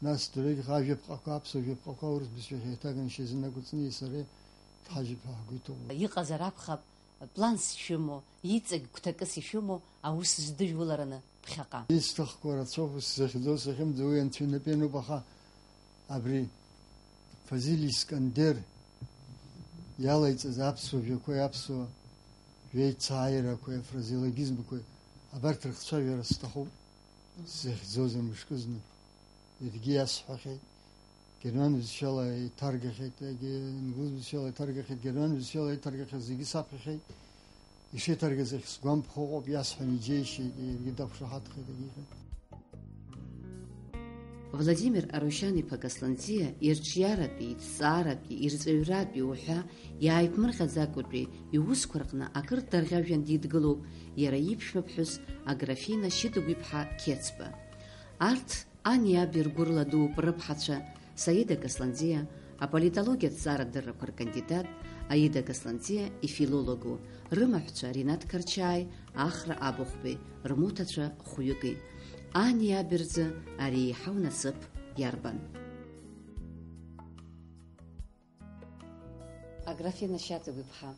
Нас дырҩегьых ажәаԥҟақәа, аԥсуа жәаԥҟақәа аурыс бызшәахьы еиҭаганы шьазина Кәыҵниеи сареи дҳажәып ҳәа ҳгәы иҭоуп. Иҟазар акәхап, планс ишәымоу, иҵегь гәҭакыс ишәымоу аус здыжәулараны ԥхьаҟа. Исҭахқәа рацәоуп, сзахьӡо, сахьымӡо, уи Анцәа инапы иануп, аха абри Фазиль Искандер иалаиҵаз аԥсуа жәақәеи аԥсуа жәеицааирақәеи афразеологизмқәеи абарҭ рыхцәажәара сҭахуп, сзахьӡозар мышкызны. Иаргьы иасҳәахьеит, герман бызшәала иҭаргахьеит, егьи ингуз бызшәала иҭаргахьеит, герман бызшәала иҭаргахьаз зегьы саԥхьахьеит. Ишеиҭаргаз ахь сгәамԥхо ыҟоуп, иасҳәан иџьеишьеит, иаргьы дақәшаҳаҭхеит, егьи иҳәеит. Владимир Арушьан-иԥа Касланӡиа ирҿиаратәи, иҭҵааратәи, ирҵаҩратәи уҳәа иааиԥмырҟьаӡакәатәи иусқәа рҟны акыр дарӷьажәҩан дидгылоуп иара иԥшәмаԥҳәыс Аграфина Шьыдыгә-иԥҳа Қьецба. Арҭ ани аби ргәырла дууп рыԥҳацәа, Саида Касланӡиа, аполитологиатә ҵарадыррақәа ркандидат, Аида Касланӡиа ифилологу, рымаҳәцәа Ринат Карчааи Ахра Абыхәбеи, рмоҭацәа хәҩыки. Ани аби рзы ари еиҳау насыԥ иарбан? Аграфена Шьаҵагәиԥҳа,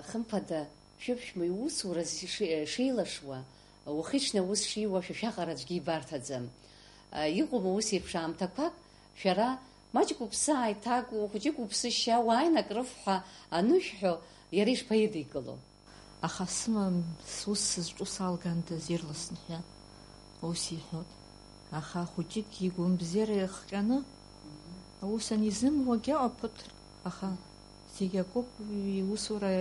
хымԥада, шәыԥшәма иусура ши-, шеилашуа, уахи-ҽни аус шиуа шәа шәаҟара аӡәгьы ибарҭаӡам. Иҟоума ус еиԥш аамҭақәак, шәара, маҷк уԥсы ааиҭаку, хәыҷык уԥсы шьа, уааины акрыф ҳәа анышәҳәо, иара ишԥаидикыло? Аха сымам, сус сызҿу салгандаз ирласны ҳәа, ус иҳәоит. Аха ахәыҷык игәамбзиара иахҟьаны, аус анизымуагь ыҟоуп ԥыҭк, аха зегь акоуп, иусура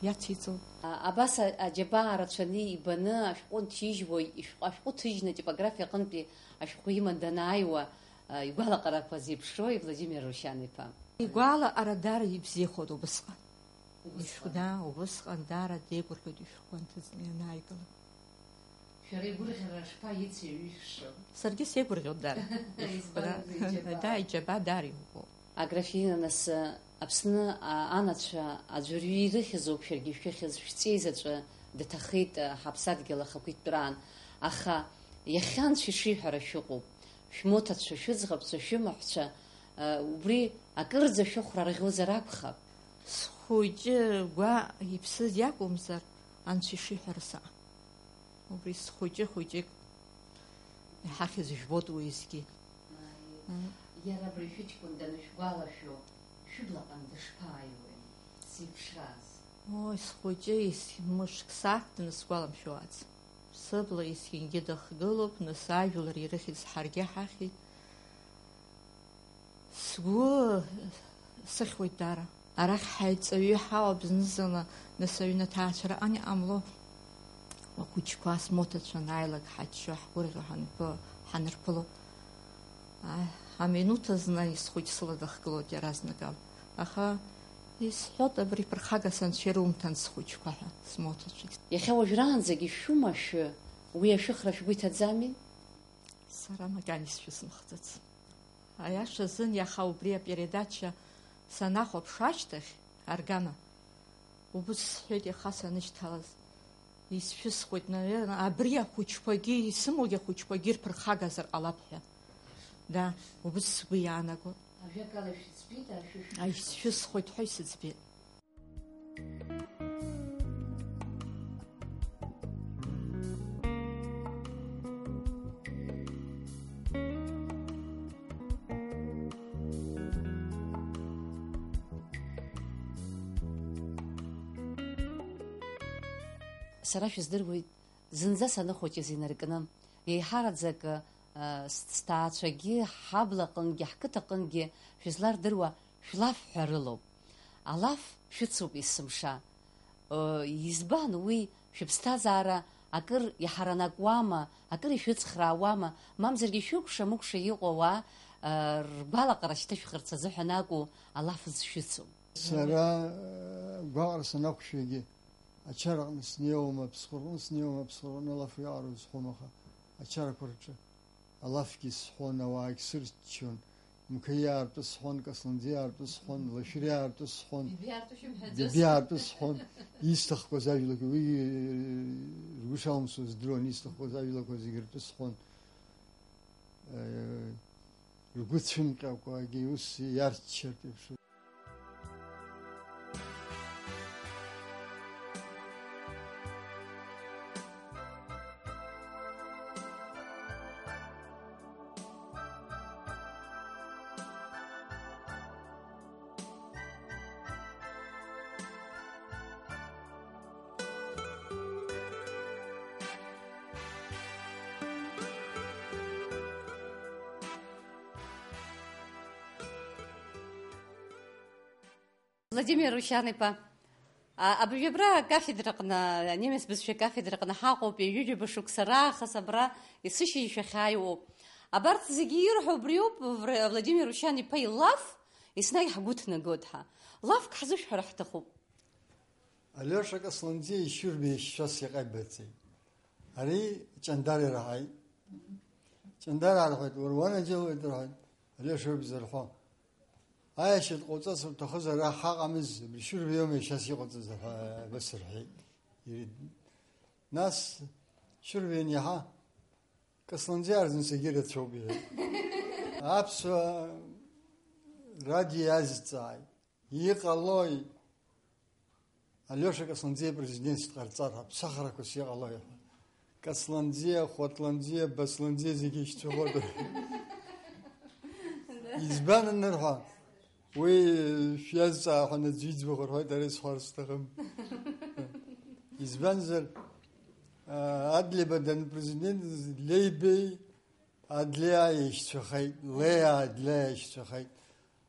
иациҵоит. А, абас а-, аџьабаа рацәаны ибаны ашәҟәы нҭижьуа, ишәҟәы, ашәҟәы ҭыжьны атипографиа аҟынтәи ашәҟәы иман данааиуа, а, игәалаҟарақәа зеиԥшрои, Владимир Рушьан-иԥа? Игәалаҟара даара ибзиахоит убысҟан. Убысҟан. Ишәҟәы, да, убысҟан даара деигәырӷьоит ишәҟәқәа нҭыҵны ианааигала. Шәара игәырӷьара шԥаицеиҩышәшо? Саргьы сеигәырӷьоит даара. Избан, ишәҟәы, да, иџьабаа. Да, иџьабаа даара иӷәӷәоуп. Аграфина, нас, Аԥсны, а, анацәа аӡәырҩы ирыхьыз ауп шәаргьы ишәыхьыз, шәҵеи заҵәы дҭахеит, а, ҳаԥсадгьыл ахақәиҭтәраан. Аха иахьа анцәа ишиҳәара шәыҟоуп. Шәмоҭацәа, шәыӡӷабцәа, шәымаҳәцәа, а, убри акырӡа шәыхәра рӷьозар акәхап. Схәыҷы гәаҟ иԥсыз иакәымзар, анцәа ишиҳәара саҟан. Убри схәыҷы хәыҷык иҳахьыз жәбоит уеизгьы. Ааи. Мм. Иара абри шәыҷкәын данышәгәалашәо, шәыблаҟны дышԥааиуеи, зеиԥшраз? Ой, схәыҷы ес-, мышк сақәтәаны сгәаламшәо аӡ. Сыбла есқьынгьы дыхгылоуп, нас ажәлар ирыхьыз ҳаргьы ҳахьит. Сгәы сыхьуеит даара. Арахь ҳаиҵаҩы ҳауп зны-зынла, нас аҩны аҭаацәараҟны иҟамло. Ахәыҷқәа смоҭацәа анааилак ҳаччо, ҳгәырӷьо ҳанԥы-, ҳанырԥыло. А, аминуҭ азна исхәыҷ сыла дыхгылоит иаразнакала. Аха исҳәоит, абри ԥырхага санцәа ирумҭан схәыҷқәа ҳәа, смоҭацәагь. Иахьа уажәраанӡагь ишәума шәы, уи ашәыхра шәгәы иҭаӡами? Сара макьана исшәысмыхӡац. Аиаша азын иаха убри апередача санахәаԥш ашьҭахь, аргама, убыс сҳәеит иаха санышьҭалаз. Исшәысхуеит, наверное, абри ахәыҷқәагьы, исымоугьы ахәыҷқәагьы ирԥырхагазар ҟалап ҳәа. Да, убыс сгәы иаанагоит. Ажәакала, шәыӡбеит, ашәышә. Исшәысхуеит ҳәа исыӡбеит. Сара шәыздыруеит, зынӡа саныхәыҷыз инаркны, еиҳараӡак, а, с-, сҭаацәагьы, ҳаблаҟынгьы, ҳқыҭаҟынгьы шәызлардыруа шәлаф ҳәа рылоуп. Алаф шәыцуп есымша. Ыы, избан уи, шәыԥсҭазаара акыр иҳаранакуама, акыр ишәыцхраауама, мамзаргьы шәыкәша-мыкәша иҟоу ауаа, ыы, ргәалаҟара шьҭышәхырц азыҳәан акәу алаф зшәыцу? Сара, ыы, гәаҟра санақәшәогьы, ачараҟны снеиуама, аԥсхәраҟны снеиуама, аԥсхәраҟны алаф иаҟароу сҳәом, аха ачарақәа рҿы алафгьы сҳәон, ауаагь сырччон, Мқаиаа ртәы сҳәон, Касланӡиаа ртәы сҳәон, Лашәриаа ртәы сҳәон, Бебиаа ртәы шәымҳәаӡоз. Бебиаа ртәы сҳәон, исҭахқәаз ажәлақәа, уи, э, ргәы шалымсуаз здыруан, исҭахқәаз ажәлақәа зегьы ртәы сҳәон. Э, ргәы цәымҟьакәагьы ус иарччартә еиԥш. Владимир Рушьан-иԥа, а, абыржәы абра акафедраҟны, анемец бызшәа акафедраҟны ҳаҟоуп, ҩажәижәаба шықәса раахыс абра есышьыжь шәахьааиуоуп. Абарҭ зегьы ирҳәо убриоуп, Вр-, Владимир Рушьан-иԥа илаф, еснагь ҳгәы ҭнагоит ҳа. Лафк ҳзышәҳәар ҳҭахуп. Алиоша Касланӡиа ишьырбеи шьшьас иҟаибаҵеит. Ари Ҷандар ираҳаит. Ҷандар арҳәеит, уара уанаџьалбеит рҳәеит. Алиоша иоуп изырҳәо. Аиашьатә ҟауҵарц уҭахызар, ара ҳаҟамыз, абри Шьурбеи иоума иашьас иҟауҵаз ҳәа абас рҳәеит. Ири-, нас Шьурбеи ианиаҳа, Касланӡиа арзынҵәагьы рацәоуп, иҳәеит. Аԥсуа радио иазҵааит. Иҟалои? Алиоша Касланӡиа президентс дҟарҵар, аԥсахрақәас иҟалои ҳәа. Касланӡиа, Хәатланӡиа, Басланӡиа зегьы ишьцәыхоит. Избан анырҳәа, уи шәиазҵаа ҳәа аӡәы иӡбахә рҳәоит, ара исҳәар сҭахым. Избанзар, а, Адлеиба данпрезидент, Леибеи Адлеиааи еишьцәахеит, Леиаа Адлеиаа еишьцәахеит.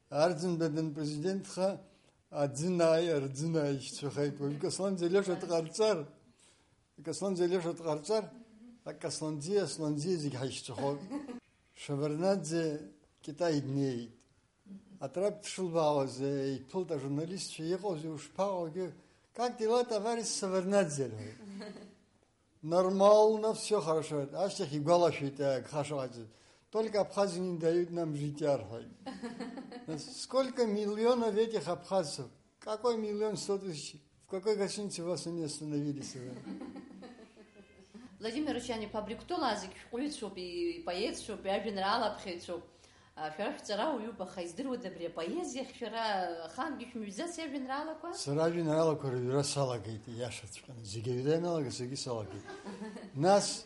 Арӡынба данпрезидентха, Аӡынааи Арӡынааи еишьцәахеит. Уажә Касланӡиа Алиоша дҟарҵар, Касланӡиа Алиоша дҟарҵар, Касланӡиа, Асланӡиа зегь ҳаишьцәахоит. Шеварднаӡе Китай днеит. Атрап дшылбаауаз, еиԥылт ажурналистцәа, иҟоузеи, ушԥаҟоугьы, как дела, товарищ Севарднаӡе, рҳәеит. Нормально, всё хорошо. Ашьҭахь игәалашәеит, э, гха шыҟаиҵаз. Только абхазы не дают нам жить, арҳәеит. Сколько миллионов этих абхазцев? Какой миллион сто тысяч? В какой гостинице вас они остановились? Владимир Рушьани-иԥа, абри гәҭыла зегь шәҟәыҩҩцәоуп, ипоетцәоуп, иажәеинраала аԥхьаҩцәоуп. А, шәара шәҵарауаҩуп, аха издыруада абри апоезиахь шәара ахаангьы шәмыҩӡац иажәеинраалақәа? Сара ажәеинраалақәа рыҩра салагеит, ииашаҵәҟьаны. Зегь аҩра ианалага, саргьы салагеит. Нас,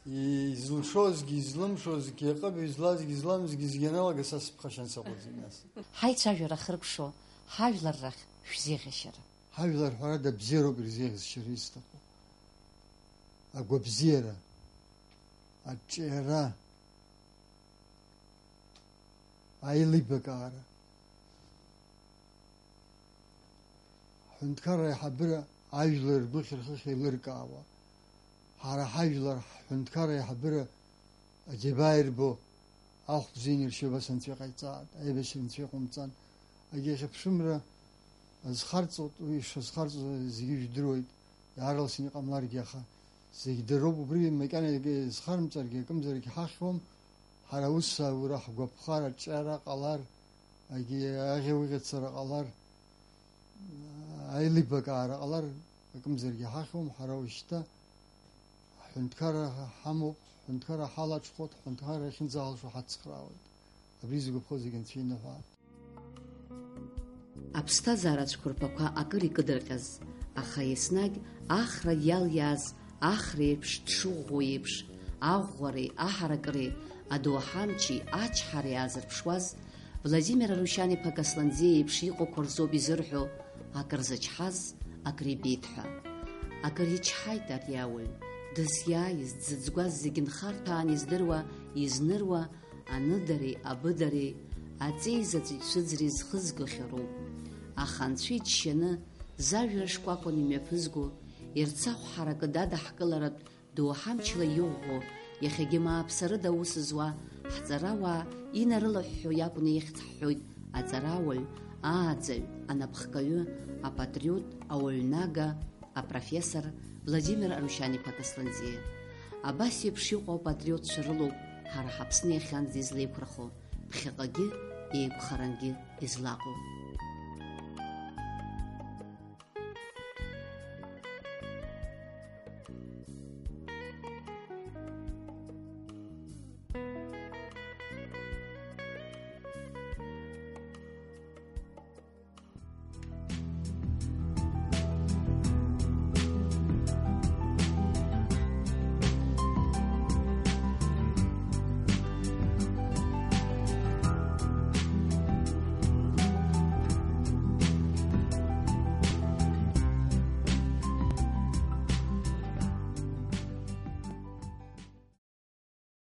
изылшозгьы, излымшозгьы, аҟыбаҩ злазгьы, зламзгьы, зегь аналага, са сыԥхашьан саҟәыҵит нас. Ҳаицәажәара ахыркәшо, ҳажәлар рахь шәзеиӷьашьара. Ҳажәлар, ҳәарада, бзиароуп ирзеиӷьасшьара исҭаху. Агәабзиара, аҿиара, аилибакаара. Ҳҳәынҭқарра аиҳабыра ажәлар ргәыхь-рхыхь еилыркаауа. Ҳара ҳажәлар ҳҳәынҭқарра аиҳабыра аџьабаа ирбо, ахә бзианы иршьо, убас анцәа иҟаиҵааит, аибашьра анцәа иҟаумҵан. Агьи ахьыԥшымра азхарҵоит, уи ишазхарҵо зегьы жәдыруеит, иаарласны иҟамларгьы, аха зегь дыроуп, убри макьана егьа изхарымҵаргьы, акымзарак иҳахьуам, ҳара аус аура, ҳгәаԥхар, аҿиара ҟалар, агьи аӷьа-уӷьацара ҟалар, аилибакаара ҟалар, акымзарак иҳахьуам, ҳара уажәшьҭа ҳҳәынҭқарра ҳамоуп, ҳҳәынҭқарра ҳалаҽхәоит, ҳҳәынҭқарра иахьынӡаҳалшо ҳацхраауеит. Абри згәаԥхо зегь анцәа иныҳәа. Аԥсҭазаара цәқәырԥақәа акыр икыдырҟьаз, аха еснагь ахра иалиааз ахра еиԥш дшыӷәӷәоу еиԥш, аӷәӷәареи аҳаракыреи, адоуҳа амчи ачҳареи аазырԥшуаз, Владимир Арушьан-иԥа Касланӡиа еиԥш иҟоуқәа рзоуп изырҳәо, акыр зычҳаз, акыр ибеит ҳәа. Акыр ичҳаит ари ауаҩ, дызиааиз, дзыӡгәаз зегь нхарҭәаан издыруа, изныруа, аныдареи абыдареи, аҵеи заҵә ицәыӡреи зхызгахьоу роуп. Аха анцәа иџьшьаны, зажәра шкәакәан имҩаԥызго, ирцахә ҳаракы дадаҳкыларатә доуҳамчла иӷәӷәо, иахьагьы мааԥсарыда аус зуа ҳҵарауаа инарылыҳәҳәо иакәны ихьӡ ҳҳәоит аҵарауаҩ, ааӡаҩ, анапхгаҩы, апатриот, ауаҩнага, апрофессор Владимир Арушьан-иԥа Касланӡиа. Абас еиԥш иҟоу апатриотцәа рылоуп ҳара ҳАԥсны иахьанӡа излеиқәырхо, ԥхьаҟагьы еиқәхарангьы излаҟоу.